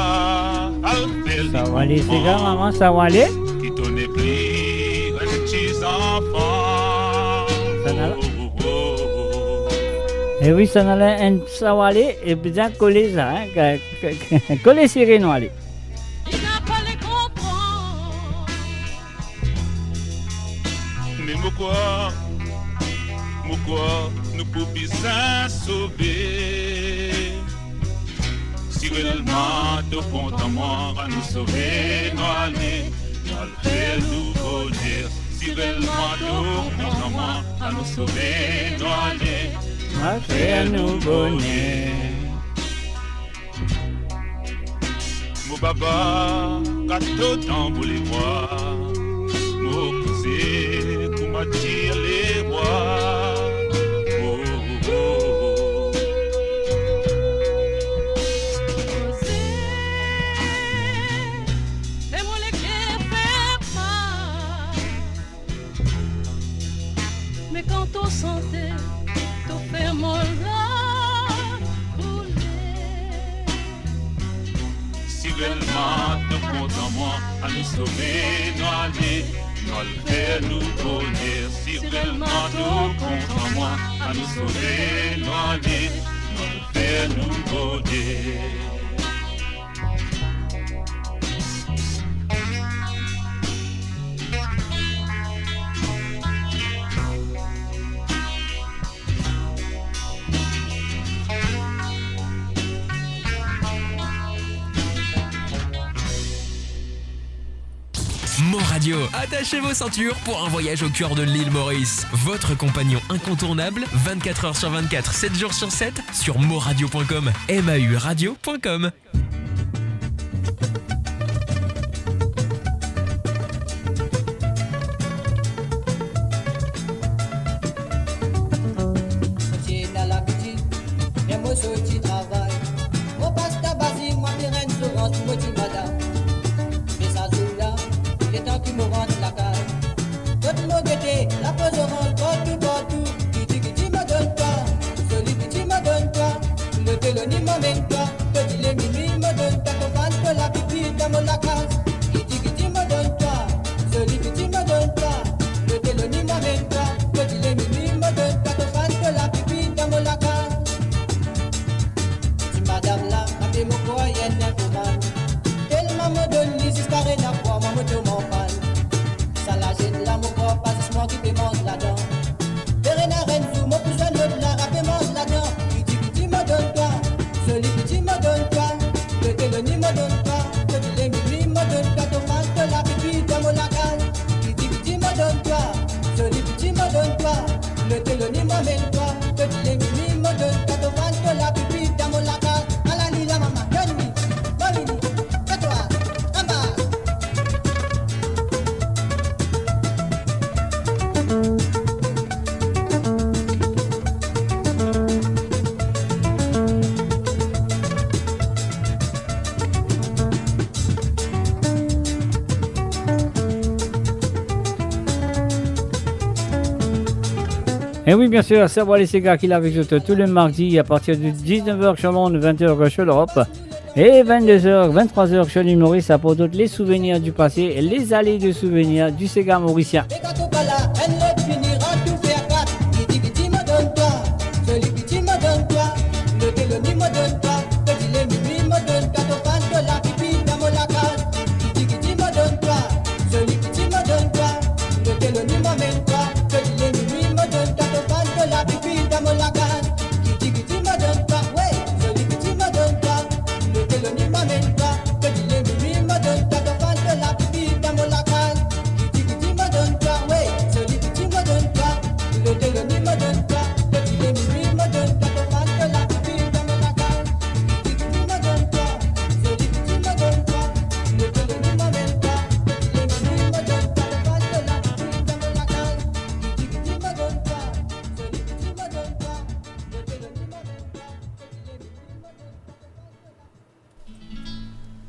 al fer... Sa va ale, sega, mama, sa va ale? Ki to nepli enn ti zanfan. Sa nala. Oh, oh, oh, oh. E wi, sa nala enn sa va ale, e bizin kole sa, hein, k-, k-, k-, kole sere nou ale. Li napa le konpran. Me mo krwar, mo krwar nou pou bizin sove. Si relman to kontan mwa, anou sove nou ale, nou al fer nou boner. Si relman to kontan mwa, anou sove nou ale, nou al fer nou boner. Mo baba, kat to dan mo lebra, mo kouze kouma tir lerwa. Oh, oh, oh. Kouze, me mo leker fer mal. Me kan to sante, to fer mo lar koule. Si relman to kontan mwa, anou sove nou ale, nou al fer nou boner. Si relman to kontan mwa, anou sove nou ale, nou al fer nou boner. Mor Radio. Attachez vos ceintures pour un voyage au cœur de l'île Maurice. Votre compagnon incontournable, vingt-quatre heures sur vingt-quatre, sept jours sur sept, sur mauradio point com, M A U radio point com. Ti ena labitid, ler mo sorti travay, mo pas dan bazin, mo pe rann zoranz pou mo ti madam. Me sa zour la, letan ki mo rant lakaz, kot mo gete, lapo zoranz partou, partou. Kiti, kiti, mo donn twa, zoli piti, mo donn twa, loto loni, mo amenn twa, to dile minwi, mo donn twa, to fann to lapipi dan mo lakaz. Kiti, kiti, mo donn twa, zoli piti, mo donn twa, loto loni, mo amenn twa, to dile minwi, mo donn twa, to fann to lapipi dan mo lakaz. Ti madam la, ape mo krwar enn ninfoman. Telman mo donn li, ziska rena pwa, mwa mo tom anpann. Sa lazet la, mo krwar pa zis mwa ki pe manz ladan. Be ena enn zour, mo pou zwenn lot la, ape manz ladan. Kiti, kiti, mo donn twa, zoli piti, mo donn twa, loto loni, mo donn twa, to dile minwi, mo donn twa, to fann to lapipi dan mo lakaz. Kiti, kiti, mo donn twa, zoli piti, mo donn twa, loto loni, mo amenn twa, to dile minwi, mo donn twa, to fann to lapipi dan mo lakaz. Ala li la mama, donn li, mo vini, sa twa, anba. E wi, bien sir, sa vwala sega ki la avek zot tou le mardi a partir de diznef er sur Londres, vent er sur Lerop. E vennde zer, venntrwa zer sur Lil Moris, sa pou zot les souvenirs du passé, les allées de souvenirs du séga morisien.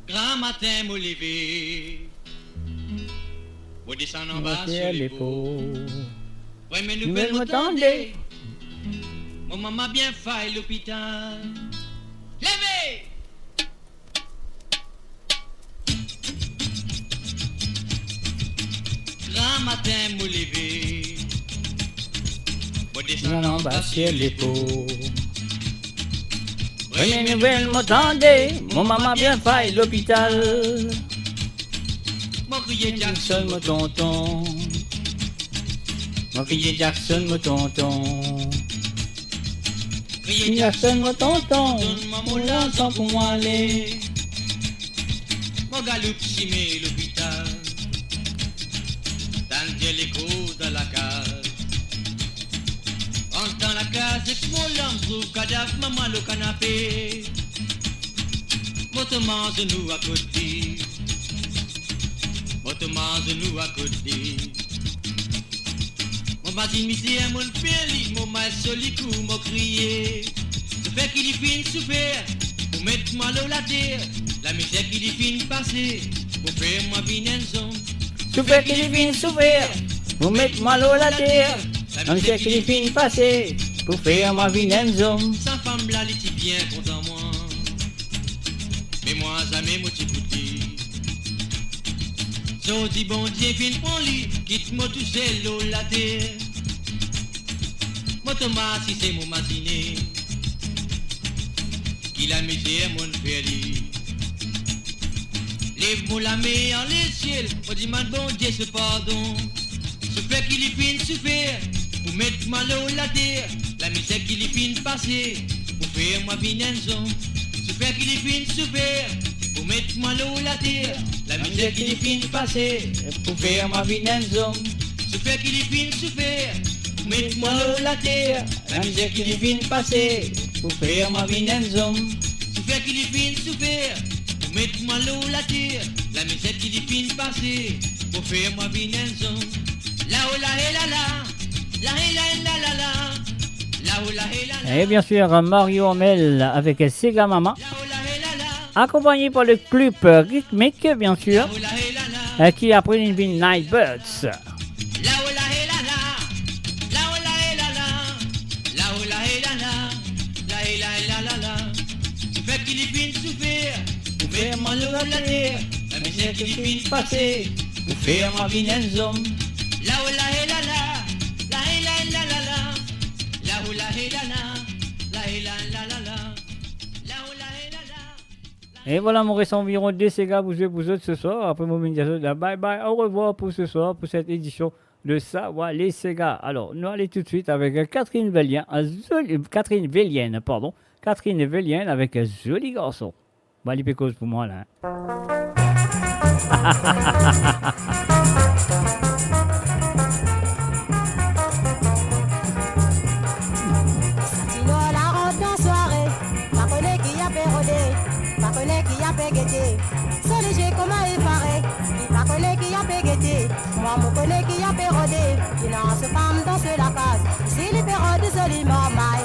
Gramatin mo leve, mo desann anba sir lepo. Premie nouvel mo tande, mo mama bien fay lopital. Leve! Gramatin mo leve, mo desann anba sir lepo. Premie nouvel mo tande, mo mama bien fay lopital. Mo kriye Jackson mo tonton, mo kriye Jackson mo tonton. Kriye Jackson mo tonton, donn mwa mo larzan pou mo ale. Mo galoup sime lopital, tann tir lekoz dan lakaz. Rant dan lakaz ek mo lanp, trouv kadav mama lor kanape. Mo tom azenou akote, mo tom azenou akote. Mo mazinn mizer mo'nn fer li, mo mal so likou, mo kriye. Soufer ki li finn soufer pou met mwa lor later, lamizer ki li finn pase pou fer mwa vinn enn zom. Soufer ki li finn soufer pou met mwa lor later, lamizer ki li finn pase pou fer mwa vinn enn zom. Sa fam la li ti bien kontan mwa, me mwa zame mo ti goute. Zordi Bondie finn pran li, kit mo tousel lor later. Mo tom asize, mo mazine ki lamizer mo'nn fer li. Lev mo lame anlesiel, mo dimann Bondie so pardon. Soufer ki li finn soufer pou met mwa lor later, lamizer ki li finn pase pou fer mwa vinn enn zom. Soufer ki li finn soufer pou met mwa lor later, Lamizer ki li finn pase, pou fer mwa vinn enn zom. Soufer ki li finn soufer, pou met mwa lor later. Lamizer ki li finn pase, pou fer mwa vinn enn zom. Soufer ki li finn soufer, pou met mwa lor later. Lamizer ki li finn pase, pou fer mwa vinn enn zom. La oh la he la la, la he la la la la. La oh la he la la. Et bien sûr, Mario Amel avec Sega Mama, accompagné par le clip rythmique, bien sûr, euh, qui après il vient Nightbirds. La oh la he la la, la oh la he la la, la oh la he la la, la he la la la la. Soufer ki li finn soufer, pou fer mwa lor later. Lamizer ki li finn pase, pou fer mwa vinn enn zom. La oh la he la la, la he la la la la. La oh la he la la, la he la la la la. La oh la he la la. Et voilà, il me reste environ deux ségas pour jouer pour vous autres ce soir. Après, mo vinn dir zot la bye bye, au revoir pour ce soir, pour cette édition de Savoir les Ségas. Alors, nou ale tout de suite avec, euh, Catherine Vélien, un zoli, Catherine Vélienne, pardon. Catherine Vélienne avec, euh, Zoli Garson. Bon, li pe koz pou mwa la, hein. Sa ti nwar la rant dan sware, pa kone ki ape rode, pa kone ki ape gete. So lizie kouma efare, li pa kone ki ape gete. Mwa mo kone ki ape rode, ena so fam dan so lakaz, isi li pe rod zoli marmay.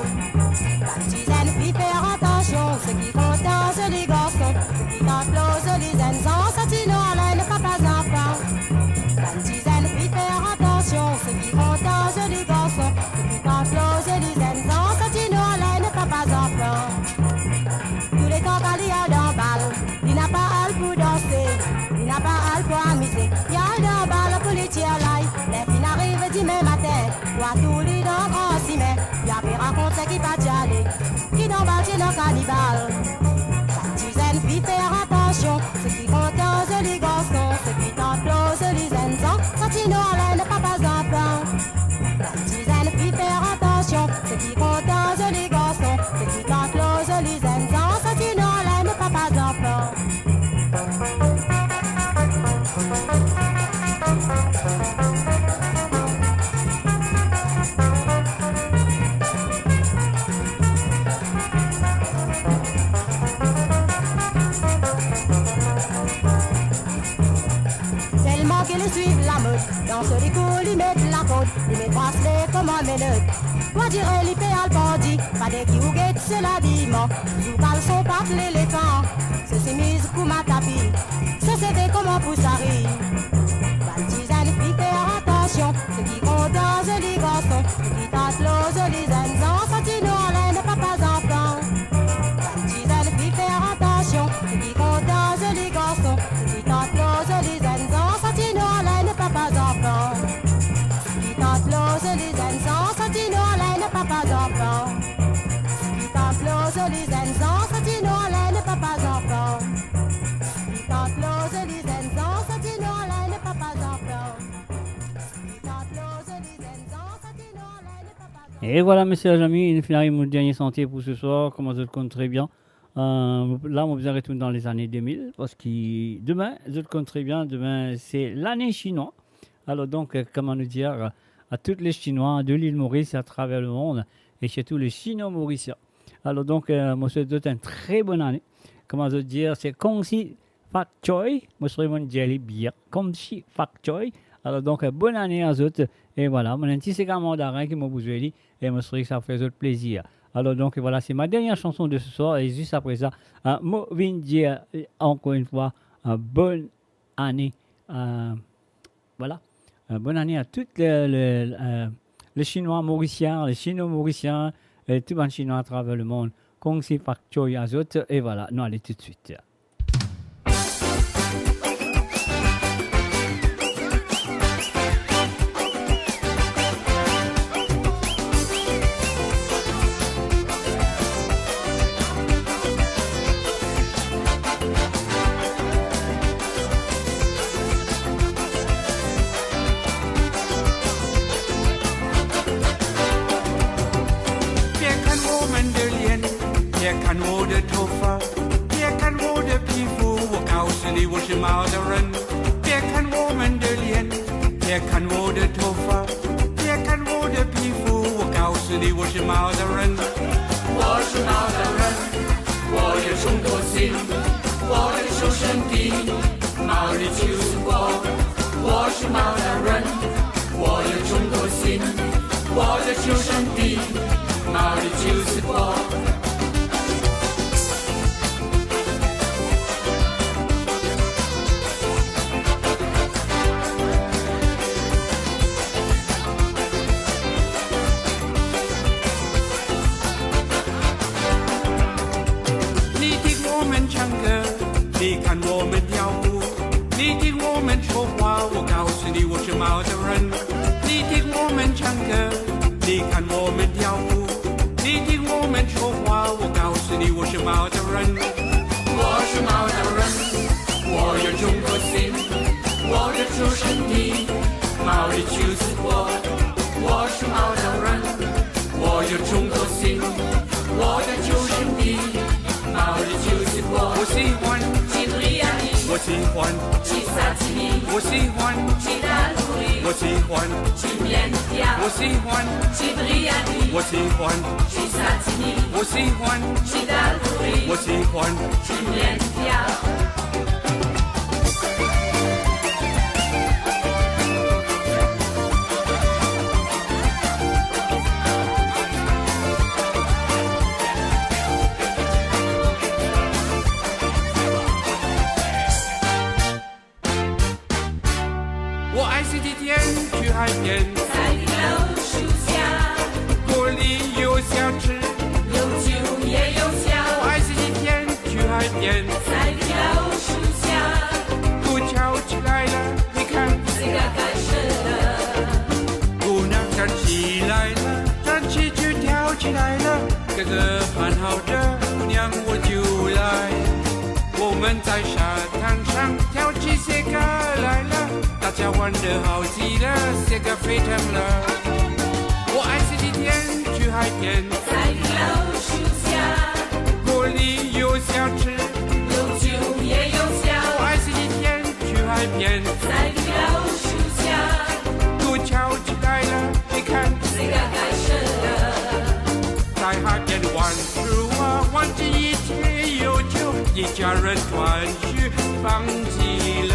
Bann ti zenn fi fer atansion, seki kontan zoli garson, seki tant lor zoli zenn zan, sa ti nwar la ena papa zanfan. Bann ti zenn fi fer atansion, seki kontan zoli garson, seki tant lor zoli zenn zan, sa ti nwar la ena papa zanfan. Touletan kan li al dan bal, li napa al pou danse, li napa al pou amize. Li al dan bal pou li tir lay. Ler finn arive dime matin, pou atour li dan gran sime, li ape rakont seki pa ti ale, ki dan bal ti ena kanibal. Bann ti zenn fi fer atansion, seki kontan zoli garson, seki tant lor zoli zenn zan, sa ti nwar la ena papa zanfan. Bann ti zenn fi fer atansion, seki kontan zoli garson, seki tant lor zoli zenn zan, sa ti nwar la ena papa zanfan. Telman ki li swiv lamod, dan so likou li met lakord, li met brasle kouma menot. Pou dire li pe al pandi, fade ki ou get so labiman, zouk kalson pat lelefan, so semiz kouma tapi, so seve kouma pousari. Bann ti zenn fi fer atansion, seki kontan zoli garson, seki tant lor zoli zenn zan, sa ti nwar la ena papa zanfan. Bann ti zenn fi fer atansion, seki kontan zoli garson, seki tant lor zoli zenn zan, sa ti nwar la ena papa zanfan. Seki tant lor zoli zenn zan, sa ti nwar la ena papa zanfan. Seki tant lor zoli zenn zan, sa ti nwar la ena papa zanfan. Seki tant lor zoli zenn zan, sa ti nwar la ena papa zanfan. Seki tant lor zoli zenn zan, sa ti nwar la ena papa zanfan. Et voilà, messieurs les amis, nou finn ariv mo dernie sante pou se swar. Kouma zot konn tre bien, euh, la, mo bizin retourn dan lezane de mil, parski demin, zot konn tre bien, demin, se lane sinwa. Alor donk, euh, kouma nou dir, euh, a tout le Sinwa de lil Moris atraver lemond, e sirtou le Sino-Morisien. Alor donk, euh, mo swet zot enn tre bonn ane. Kouma zot dir, se Kung Si Fat Choi, mo swet monn dir li bien, Kung Si Fat Choi. Alor donk, euh, bonn ane a zot. E vwala, mo ena enn ti sega mandarin ki mo pou zwe li, e mo swet sa fer zot plezir. Alor donk, vwala, se ma dernie sanson de se swar, e zis apre sa, euh, mo vinn dir, euh, ankor enn fwa, euh, bonn ane, euh, vwala. Euh, bonn ane a tout le, le, euh, le Sinwa Morisien, le Sino-Morisien, e tou bann Sinwa atraver lemond. Kung Si Fat Choi a zot, e vwala, nou ale toutswit. Here can woman de lien, here can woman de tofa, here can woman 的皮肤，我告诉你，我是猫的人。别看我们的脸，别看我的头发，别看我的皮肤，我告诉你，我是猫的人。我是猫的人，我有众多心，我的出生地，毛里求斯国。我是猫的人，我有众多心，我的出生地，毛里求斯国。 你听我们唱歌，你看我们跳舞，你听我们说话，我告诉你，我是猫的人。你听我们唱歌，你看我们跳舞，你听我们说话，我告诉你，我是猫的人。我是猫的人，我有众多心，我的出生地，毛里求斯国。我是猫的人，我有众多心，我的出生地，毛里求斯国。我喜欢 Cipriani，我喜欢 Cisatini，我喜欢 Cidaluri，我喜欢 Cimientia，我喜欢 Cipriani，我喜欢 Cisatini，我喜欢 Cidaluri，我喜欢 Cimientia。 我爱西提田，去海边。在老树下。果里有小吃。有酒也有笑。我爱西提田，去海边。在老树下。鼓敲起来了，你看。Sega kay sel la. 鼓呢站起来了，站起就跳起来了，哥哥喊好的，姑娘我就来。我们在沙滩上跳起sega来了，大家玩得好极了，sega飞腾了。我爱西提田，去海边。在老树下。果里有小吃。有酒也有笑。我爱西提田，去海边。在老树下。鼓敲起来了，你看。Sega kay sel la. 在海边玩水啊，玩起一切有趣，一家人团聚放极了。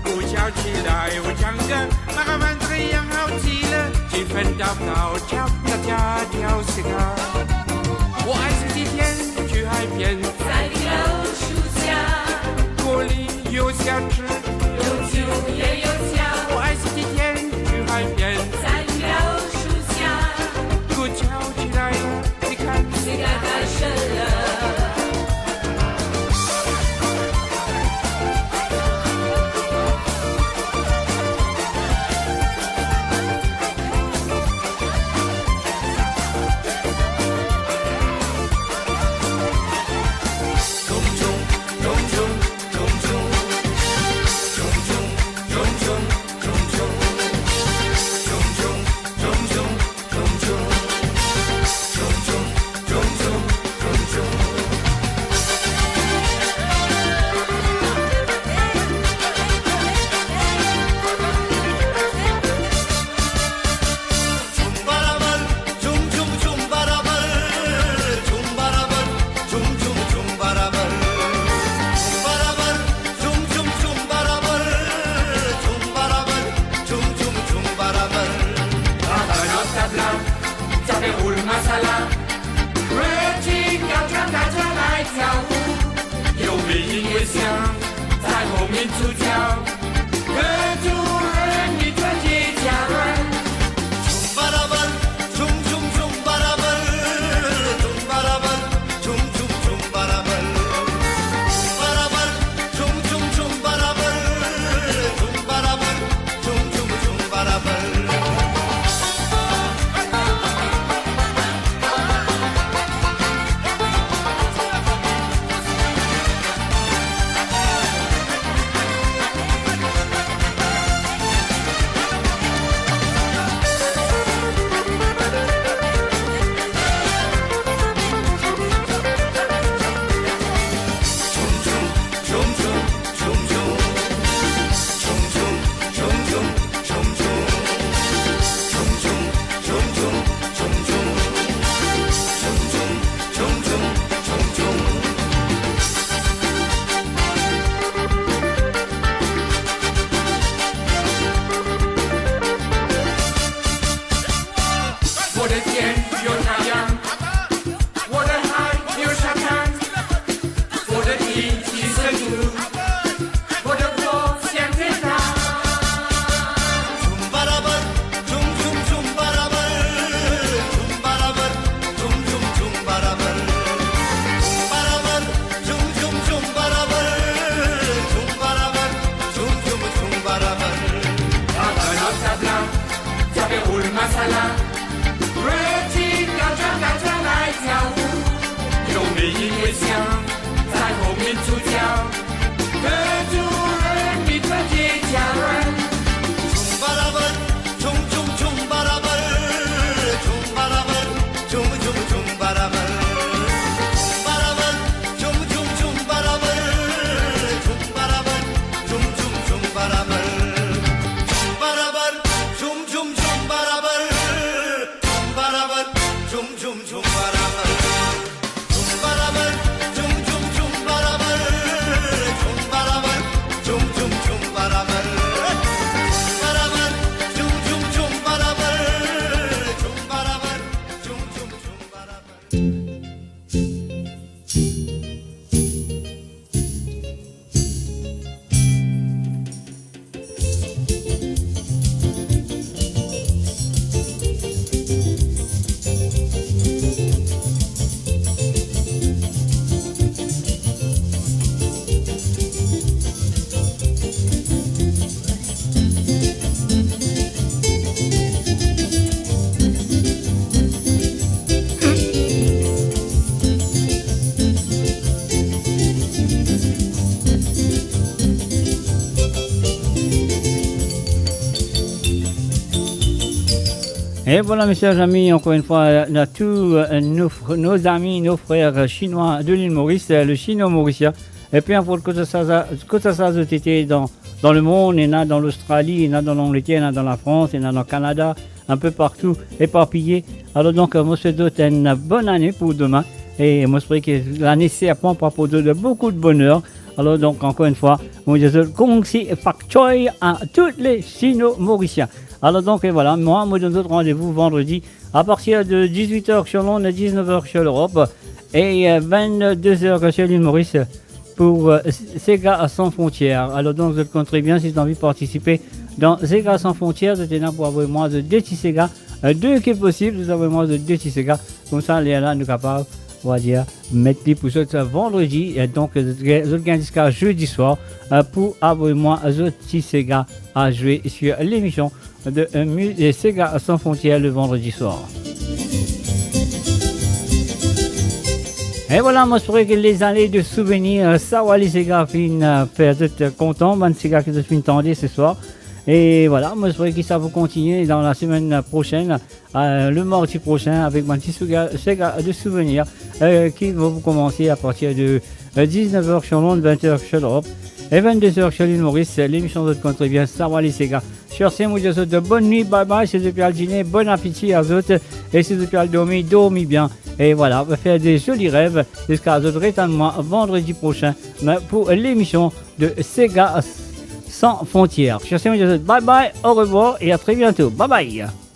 鼓敲起来，我唱歌，那个玩这个样好极了，气氛高高涨，大家跳sega。我爱西提田，去海边。在老树下。果里有小吃。有酒也有笑。我爱西提田，去海边。在老树下。鼓敲起来了，你看。Sega kay sel la. Et voilà, mes chers amis, encore une fois, euh, à tous, euh, nos fr-, nos amis, nos frères, euh, chinois de l'île Maurice, euh, le Sino-Mauricien. Et peu importe que ça, ça, que ça, ça soit été dans, dans le monde, il y en a dans l'Australie, il y en a dans l'Angleterre, il y en a dans la France, il y en a dans le Canada, un peu partout, éparpillé. Alors donc, euh, moi, je souhaite une bonne année pour demain. Et moi, je prie que l'année serpent pour apporter de beaucoup de bonheur. Alors donc, encore une fois, moi, je souhaite kong si fak choi à tous les Sino-Mauriciens. Alors donc, et voilà, moi, moi, je donne rendez-vous vendredi à partir de dix-huit heures sur l'onde et dix-neuf heures sur l'Europe et, euh, vingt-deux heures sur l'île Maurice pour, euh, Sega Sans Frontières. Alors donc, vous connaissez bien, si vous avez envie de participer dans Sega Sans Frontières, c'est là pour avoir moins de deux petits Sega, euh, deux qui est possible, vous avez moins de deux petits Sega. Comme ça, les là, nous capables, on va dire, mettre les pour ce vendredi. Et donc, euh, vous avez jusqu'à jeudi soir, euh, pour avoir moins de petits Sega à jouer sur l'émission de, euh, mu-, euh, Sega Sans Frontières le vendredi soir. Et voilà, moi, je trouvais que les années de souvenirs, euh, sa va les Sega finn, euh, fer zot, euh, kontan, bann Sega ki zot finn tande ce soir. Et voilà, moi, je trouvais que ça va continuer dans la semaine prochaine, euh, le mardi prochain, avec bann ti Sega, Sega de souvenirs, euh, qui vont commencer à partir de, euh, dix-neuf heures sur l'onde, vingt heures sur l'Europe et vingt-deux heures sur l'île Maurice. L'émission de Contre Bien, sa va les Sega. Sur ce, moi, je vous souhaite de bonne nuit, bye bye, si vous avez al dîner, bon appétit à vous, et si vous avez al dormir, dormez bien. Et voilà, on va faire des jolis rêves jusqu'à vous retann moi vendredi prochain, mais pour l'émission de Sega Sans Frontières. Sur ce, moi, je vous souhaite bye bye, au revoir et à très bientôt. Bye bye.